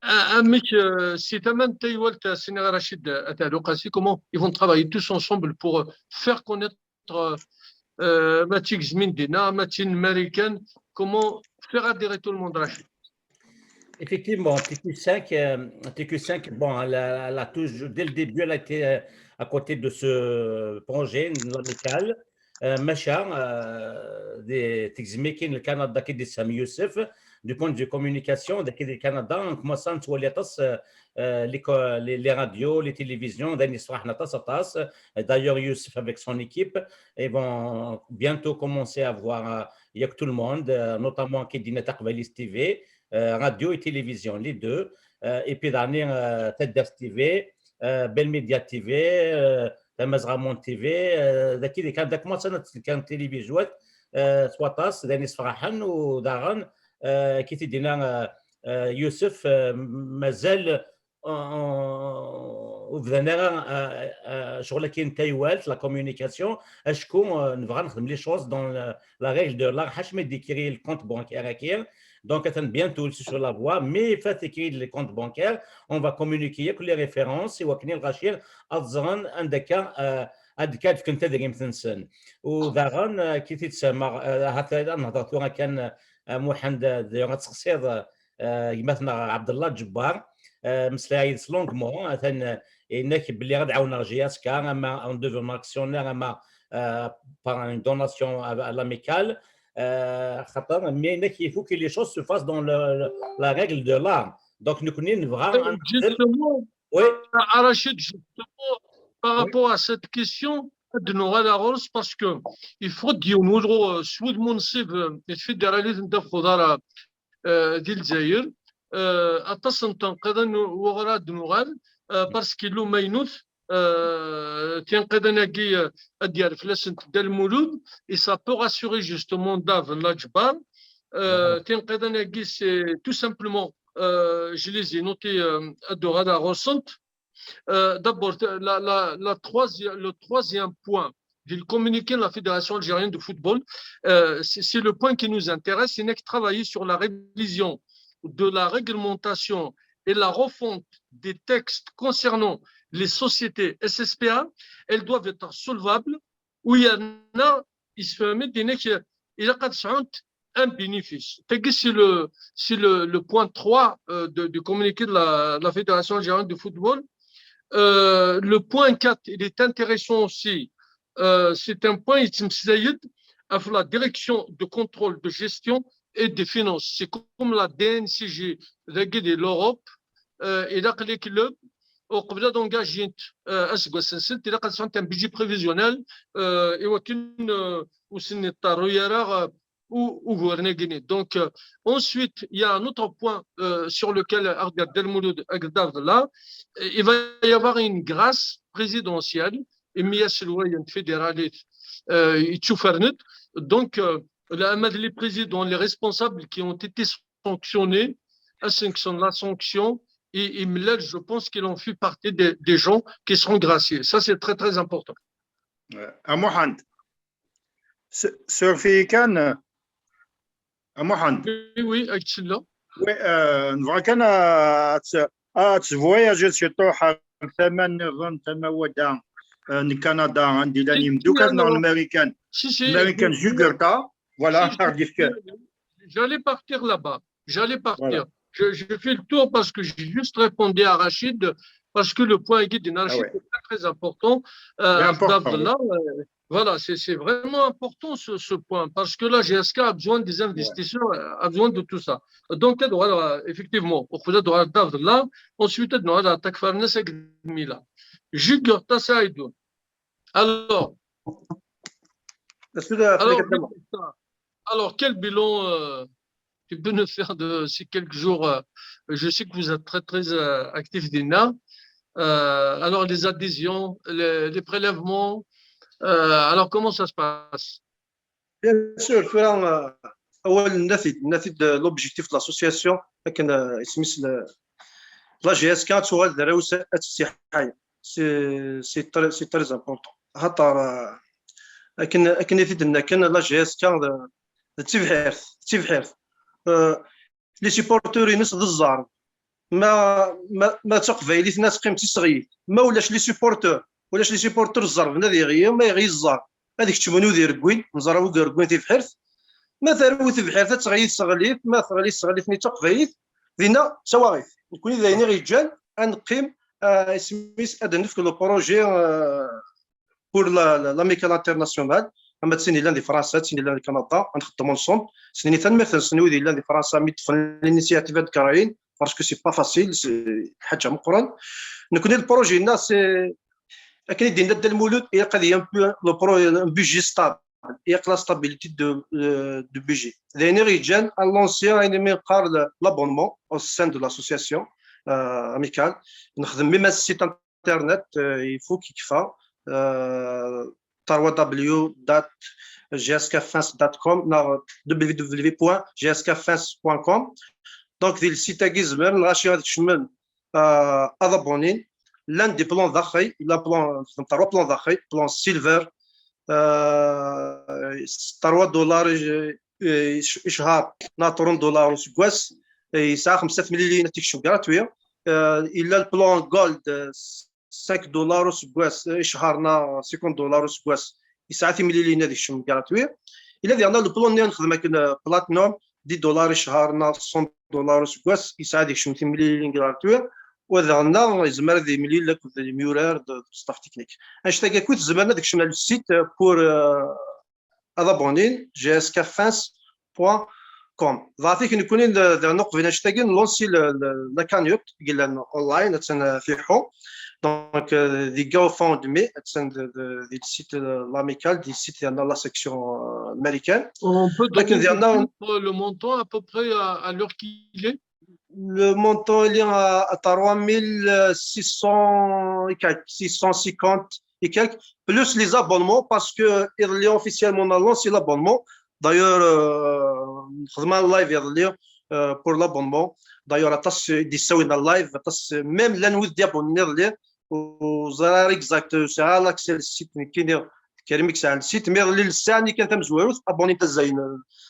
amek, euh, si tama n taywalt, euh, sini Rachid, euh, At Ɛli Uqasi, comment ils vont travailler tous ensemble pour, euh, faire connaître, euh, euh, ma d tigezmin dinna, ma d tin n Marikan, comment faire adhérer tout le monde, Rachid. Effectivement, T Q cinq, euh, T Q cinq, bon, elle a, elle a toujours, dès le début, elle a été, euh, à côté de ce projet, l'Amicale. Euh, maca, euh, des, tigezmin n Canada qui disent Youssef, du point de vue communication, dès le Canada, on commence à voir les, euh, les, les, les radios, les télévisions, d'ailleurs, Youssef avec son équipe, ils vont bientôt commencer à voir, euh, il y a que tout le monde, euh, notamment qui dit Taqbaylit T V, euh, radio et télévision, les deux. Euh, et puis, dernier, euh, Taddart T V, euh, Bel Media T V, euh, Tamazɣa Monde T V, euh, daki, daki, daki, ma, ça, كان télévision, euh, s waṭas, d ayen yessefraḥen, u daɣen, euh, ki t-id-yenna, euh, euh, Youssef, euh, mazal, euh, ur bdan ara, euh, euh, ccɣel-agi n taywalt, la communication, acku, euh, nebɣa nexdem les choses dans la, la règle de l'art, ḥaca ma d-yekkri le compte bancaire-agi. Donc, atan bientôt sur la voie, mais fat yekkri le compte bancaire, on va communiquer toutes les références, i wakken i lɣaci ad ẓren anda akka, euh, ad akka ad fken tadrimt-nsen. U daɣen, euh, ki t-id-semmaɣ, euh, ahat ad nehder tura kan, euh, Muḥend, euh, d'ailleurs, ad tseqsiḍ, euh, gma-tneɣ Ɛebdella Ǧebbar, euh, meslayeɣ yid-s longuement, atan, euh, yenna-k belli ad ɛawneɣ J S K, ama en devenant actionnaire, ama, euh, par une donation à, à l'Amicale, euh, xaṭer, mais yenna-k, il faut que les choses se fassent dans le, le, la règle de l'art. Donc, nekkni nebɣa, euh, justement, oui. À Rachid, justement, par rapport à cette question, ad nuɣal ɣur-s, parce que il faut d yiwen wudɣu, euh, s wudem unṣib, euh, n tfidiralit n ddabex uḍar, euh, di Lezzayer, euh, aṭas n tenqiḍin wuɣur ad nuɣal, euh, parce que lumaynut, euh, tinqiḍin-agi, euh, ad d-yerr fell-asent Dda Lmulud, et ça peut rassurer justement Dave Laǧbar. Euh, tinqiḍin-agi, c'est tout simplement, euh, je les ai notées, euh, ad uɣaleɣ ɣur-sent. Euh, d'abord, la, la, la troisième, le troisième point du communiqué de la Fédération algérienne de football, euh, c'est le point qui nous intéresse, c'est de travailler sur la révision de la réglementation et la refonte des textes concernant les sociétés S S P A. Elles doivent être solvables, ou il y en a, il se fait, il y a un bénéfice. C'est le, c'est le, le point trois, euh, de, du communiqué de la, la Fédération algérienne de football. Euh, le point quatre, il est intéressant aussi. Euh, c'est un point, il la direction de contrôle, de gestion et des finances. C'est comme la D N C G de l'Europe. Euh, il y a les clubs, au club d'engagement, euh, il y a un budget prévisionnel, euh, et aucune, euh, ou c'est une, euh, ou, ou gouverner Guinée. Donc, euh, ensuite, il y a un autre point, euh, sur lequel Ardir Delmouloud, là, il va y avoir une grâce présidentielle, et Mias Loyen fédéraliste, euh, et Tchoufernet. Donc, euh, la, les présidents, les responsables qui ont été sanctionnés, la sanction, et, et là, je pense qu'ils ont fait partie des, des gens qui seront graciés. Ça, c'est très, très important. Euh, à Mohand. Surfi kan, euh, à Mohand. Oui, oui, actuellement. Oui, euh, nebɣa kan ad, ad tvoyager ciṭuḥ ar tama nniḍen, tama wadda, euh, n Canada, anda i llan yimeddukal neɣ n Marikan. Marikan, Jugurtha, voilà. J'allais partir là-bas. J'allais partir. Voilà. Je, je fais le tour parce que j'ai juste répondu à Rachid, parce que le point est très, très important. Euh, important, oui. Voilà, c'est vraiment important ce, ce point, parce que la G S K a besoin des investisseurs, a besoin de tout ça. Donc, voilà, effectivement, on peut là, ensuite, on a Takfarnes Mila. Jugurtha Saïdou. Alors, alors, alors, quel bilan, euh, tu peux nous faire de ces quelques jours, euh, je sais que vous êtes très, très, euh, actifs, Dina. Euh, alors, les adhésions, les, les prélèvements, euh, alors, comment ça se passe ? Bien sûr, tura, euh, awal nna-t-id, nna-t-id, euh, l'objectif de l'association, akken, euh, isem-is le, La J S K ad tuɣal d arraw-is ad tessiḥay. C'est très important. Axaṭer akken i t-id-nna kan, la J S K d tibḥirt, d tibḥirt. Les supporters-ines d zzerb. Ma d taqbaylit-nni ad teqqim d tiseɣyit. Ma ulac les supporters, ulac les supporters, zzerb ad iɣli, ma iɣli zzerb ad keččmen wid ireggwin. Neẓra wid ireggwin tibḥirt. Ma terwi tibḥirt ad teɣli tseɣlit, ma teɣli tseɣlit-nni d taqbaylit, dinna d tawaɣit. Nekkni d ayen i ɣ-yeǧǧan ad neqqim, isem-is ad nefk le projet pour l'Amicale internationale. Ama d tin yellan di Fransa, d tin yellan di Kanada, ad nxeddem ensemble. Snin tanemmirt-nsen wid yellan di Fransa mi ṭṭfen l'initiative ad d-krayen, parce que c'est pas facile, c'est lḥaǧa meqqren. Nekkni le projet-nneɣ, c'est akken i d-yenna Dda Lmulud, ilaq ad yili un budget stable, ilaq la stabilité de budget. D ayen i ɣ-yeǧǧan ad lancer ayen umi neqqar l'abonnement au sein de l'association Amicale. Nexdem même site internet, ifuk, yekfa, trois w dot j s k fans dot com neɣ w w w point j s k fans point com. Donc di le site-agi zemren lɣaci ad kecmen, ad abonin. Llan des plans daxel, yella plan, trois plans daxel, plan silver, trois dollars icehar neɣ trente dollars useggas, yesɛa xemsa temliliyin ad tekcem gratuit. Yella le plan gold, cinq dollars useggas, icehar neɣ cinquante dollars useggas, yesɛa timliliyin ad ikcem gratuit. Yella diɣen le plan-nni ad nexdem akken, platinum, dix dollars icehar neɣ cent dollars useggas, yesɛa ad ikcem timliliyin gratuit. Wa daɣen yezmer ad yemlil akked yimyurar d staff technique. Annect-agi akk zemren ad kecmen ar le site pour ad abonin, j s k fans point com. Dɣa tik nekkni daɣen uqbel annect-agi nlansi la cagnotte i yellan online, attan tiḥu. Donc di GoFundMe, attan di le site l'Amicale, di le site diɣen la section américaine. On peut donner le montant à peu près à l'heure qu'il est? Le montant il est à trois mille six cents et quelques, six cent cinquante et quelques, plus les abonnements, parce que iḍelli officiellement on a lancé l'abonnement. D'ailleurs, xedmeɣ live iḍelli pour l'abonnement. D'ailleurs, aṭas i d-yessawlen live, aṭas, même llan wid d-yabunen iḍelli, ur ẓriɣ ara exact, ur sɛiɣ ara l'accès le site nekkini, Karim i yesɛan le site, mais iḍelli le ssaɛa-nni kan tamezwarut, abonné-n tazzayen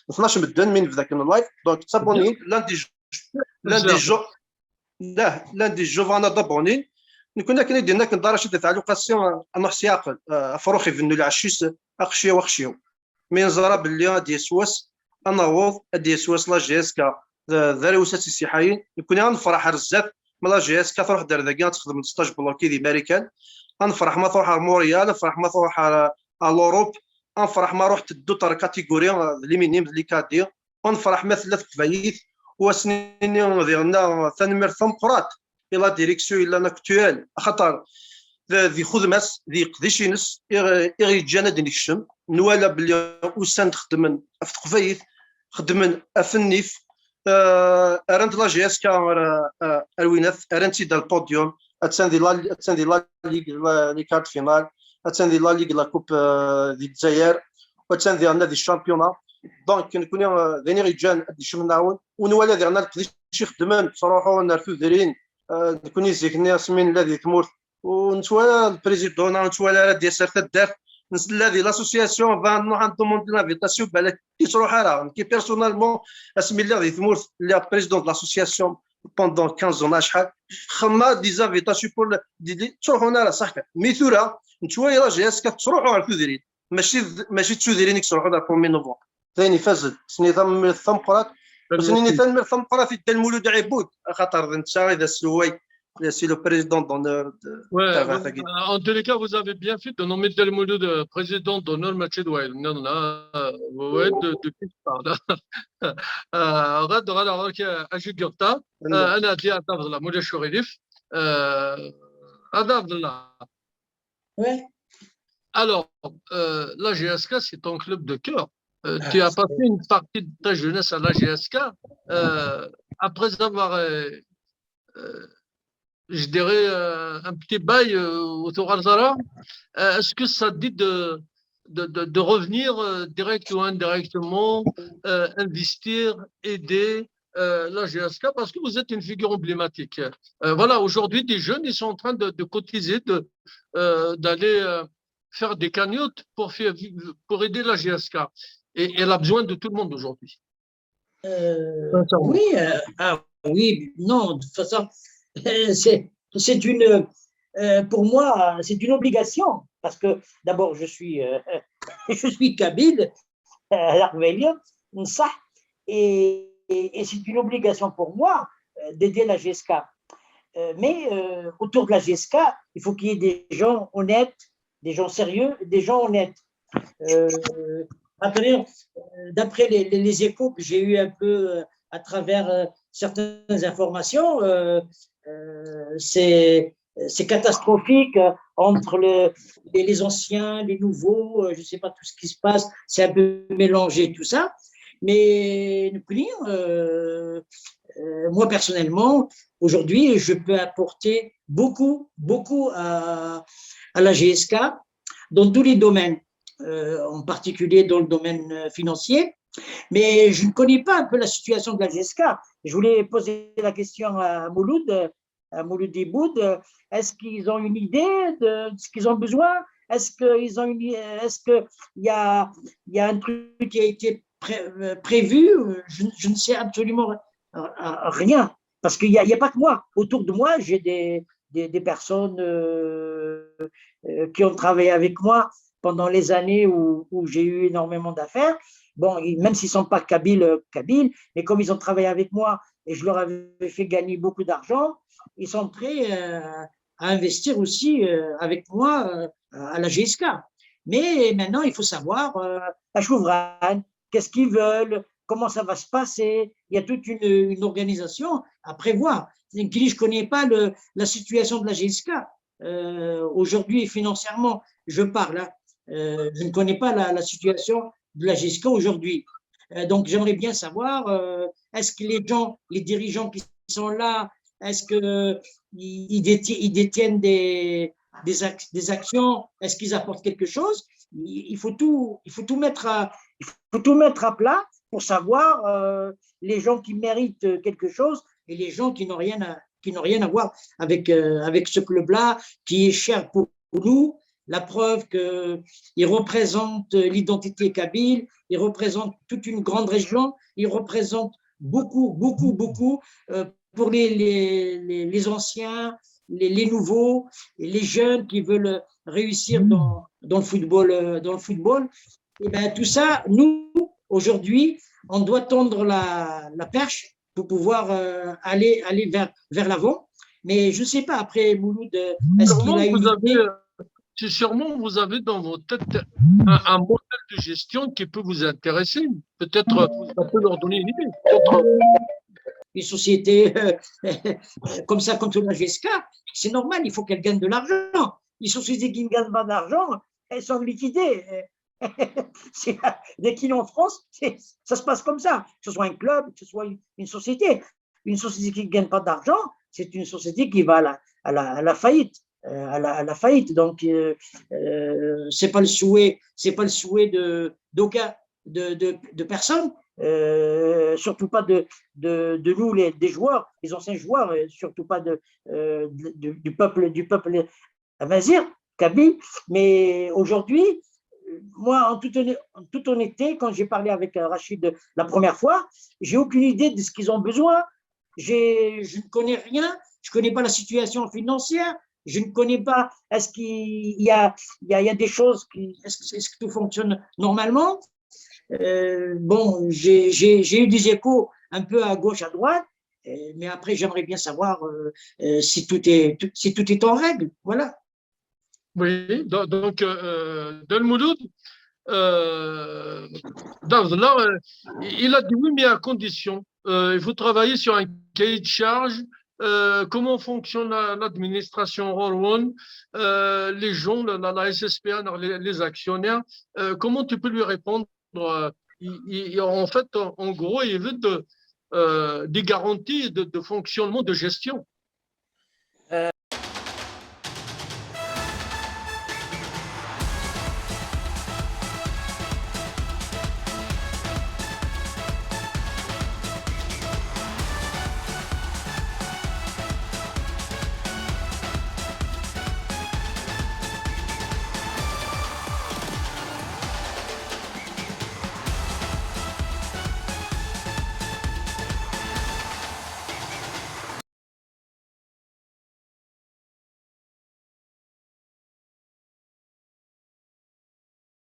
tnac medden mi nebda kan live. Donc ttabonin, llan des gens, llan des gens, llan des gens bɣan ad abonin. Nekkni akken i d-yenna kan Dda Racid At Ɛli Uqasi, ad nruḥ s yiɛqel, afrux ibennu lɛecc-is, aqciw aqciw. Mi neẓra belli ad d-yas wass, ad naweḍ, ad d-yas wass la J S K d arraw-is ad tt-issiḥayen, nekkni ad nefreḥ ar zdat, ma la J S K truḥ-d ar dagi ad texdem stage bloqué di Marikan, ad nefreḥ ma truḥ ar Montréal, ad nefreḥ ma truḥ ar l'Europe, ad nefreḥ ma ruḥ teddu ar catégorie d les minimes, d les cadets, ad nefreḥ ma tella teqbaylit, u ad sen-nini diɣen tanemmirt tameqqrant i la direction yellan actuelle, axaṭer d ixudem-as, d iqdic-ines i ɣ-yeǧǧan ad d-nekcem. Nwala belli usan-d xeddmen ɣef teqbaylit, xeddmen ɣef nnif, rran-d la J S K ar winat, rran-tt-id ar le podium, attan di la, attan di la Ligue, les quarts de finale, attan di la Ligue, la Coupe di Lezzayer, u attan diɣen di championnat. Donc nekkni d ayen i ɣ-yeǧǧan ad d-nekcem ad nɛawen, u nwala diɣen leqdic i xeddmen, ttruḥun ar tudrin. Nekkni zik-nni asmi nella di tmurt ur nettwali le président, ur nettwali ara ad d-yas ar taddart. Nella di l'association, bɣan nruḥ ad ndemandi l'invitation, balak ur yettruḥ ara. Nekki personnellement, asmi lliɣ di tmurt, lliɣ président de l'association pendant quinze ans, acḥal. Xemma des invitations pour le, ttruḥun ara, saḥ kan. Mais tura nettwali la J S K tettruḥu ɣer tudrin, mačči d, mačči d tudrin i yettruḥun ɣer premier novembre. D ayen ifazen, s-nini tanemmirt tameqqrant, u s-nini tanemmirt tameqqrant i Dda Lmulud Ɛibud, axaṭer d netta i d aselway, c'est le président d'honneur de, ouais, en tous les cas, vous avez bien fait de nommer Dda Lmulud président d'honneur, mačči d wayeḍ nniḍen, ouais, de, de qui je parle. Ɣad ɣad ɣad ajugurta, ana di ad afḍla, mulac uɣilif, ad afḍla. Ouais. Alors, euh, la J S K, c'est ton club de cœur. Euh, tu as passé une partie de ta jeunesse à la J S K. Euh, après avoir, euh, euh, je dirais, euh, un petit bail au Tour Zara, est-ce que ça te dit de, de, de, de revenir direct ou indirectement investir, aider euh, la G S K parce que vous êtes une figure emblématique. Euh, voilà, aujourd'hui, des jeunes, ils sont en train de, de cotiser, de, euh, d'aller euh, faire des cagnottes pour, faire, pour aider la G S K. Et elle a besoin de tout le monde aujourd'hui. Euh, oui, euh, ah oui, non, de toute façon, c'est c'est une, euh, pour moi, c'est une obligation, parce que d'abord, je suis, euh, je suis kabyle, euh, et, et c'est une obligation pour moi euh, d'aider la G S K. Euh, mais euh, autour de la G S K, il faut qu'il y ait des gens honnêtes, des gens sérieux, des gens honnêtes. Euh, après, euh, d'après les, les, les échos que j'ai eu un peu euh, à travers euh, certaines informations, euh, euh, c'est c'est catastrophique euh, entre le, les, les anciens, les nouveaux, euh, je ne sais pas tout ce qui se passe, c'est un peu mélangé tout ça. Mais nous, euh, euh, moi personnellement, aujourd'hui, je peux apporter beaucoup, beaucoup à, à la G S K dans tous les domaines, euh, en particulier dans le domaine euh, financier. Mais je ne connais pas un peu la situation de la G S K. Je voulais poser la question à Mouloud, euh, à Mouloud Iboud. Euh, est-ce qu'ils ont une idée de ce qu'ils ont besoin ? Est-ce qu'il est y, a, y a un truc qui a été pré, euh, prévu ? je, je, ne sais absolument rien. Parce qu'il n'y a, a, pas que moi. Autour de moi, j'ai des, des, des, personnes euh, euh, qui ont travaillé avec moi pendant les années où, où j'ai eu énormément d'affaires. Bon, même s'ils ne sont pas kabyles, euh, kabyles, mais comme ils ont travaillé avec moi et je leur avais fait gagner beaucoup d'argent, ils sont prêts euh, à investir aussi euh, avec moi euh, à la G S K. Mais maintenant, il faut savoir euh, la Shouvrane, qu'est-ce qu'ils veulent, comment ça va se passer. Il y a toute une, une organisation à prévoir. Je ne connais pas le, la situation de la G S K. Euh, aujourd'hui, financièrement, je parle. Hein. Euh, je ne connais pas la, la situation de la G S K aujourd'hui. Euh, donc, j'aimerais bien savoir, euh, est-ce que les gens, les dirigeants qui sont là, est-ce qu'ils ils détiennent des, des, des actions ? Est-ce qu'ils apportent quelque chose ? Il faut tout, il faut tout mettre à, il faut tout mettre à plat pour savoir euh, les gens qui méritent quelque chose et les gens qui n'ont rien à, qui n'ont rien à voir avec, euh, avec ce club-là, qui est cher pour nous. La preuve qu'il représente l'identité kabyle, il représente toute une grande région, il représente beaucoup, beaucoup, beaucoup euh, pour les, les, les, anciens, les, les, nouveaux, et les jeunes qui veulent réussir dans, dans le football. Euh, dans le football. Et bien, tout ça, nous, aujourd'hui, on doit tendre la, la perche pour pouvoir euh, aller, aller vers, vers l'avant. Mais je ne sais pas, après, Mouloud, euh, est-ce qu'il a une... Avez, euh, sûrement, vous avez dans votre tête un, un modèle de gestion qui peut vous intéresser. Peut-être euh, ça peut leur donner une idée. Une société euh, comme ça, comme la G S K, c'est normal, il faut qu'elle gagne de l'argent. Les sociétés qui ne gagnent pas d'argent, elles sont liquidées. Dès qu'il est en France, ça se passe comme ça. Que ce soit un club, que ce soit une, une société. Une société qui ne gagne pas d'argent, c'est une société qui va à la, à la, à la faillite. Euh, à, la, à, la, faillite. Donc, euh, euh, c'est pas le souhait, c'est pas le souhait de d'aucun, de, de, de, personne, euh, surtout pas de, de, de nous les des joueurs, les anciens joueurs, et surtout pas de, euh, de, du peuple, du peuple amazigh, kabyle. Mais aujourd'hui, moi, en toute, en toute, honnêteté, quand j'ai parlé avec euh, Rachid la première fois, j'ai aucune idée de ce qu'ils ont besoin. Je ne connais rien, je ne connais pas la situation financière, je ne connais pas, est-ce qu'il y a, il y a, il y a des choses, qui, est-ce que, est que tout fonctionne normalement ? Euh, bon, j'ai eu des échos un peu à gauche, à droite, euh, mais après, j'aimerais bien savoir euh, euh, si, tout est, si tout est en règle. Voilà. Oui, donc, euh, Dal Mouloud, euh, là, euh, il a dit oui, mais à condition. Euh, il faut travailler sur un cahier de charge. Euh, comment fonctionne l'administration Rouen, euh, les gens, la, la, la S S P A, les, les actionnaires, euh, comment tu peux lui répondre euh, il, il, En fait, en, en, gros, il veut de, euh, des garanties de, de fonctionnement, de gestion.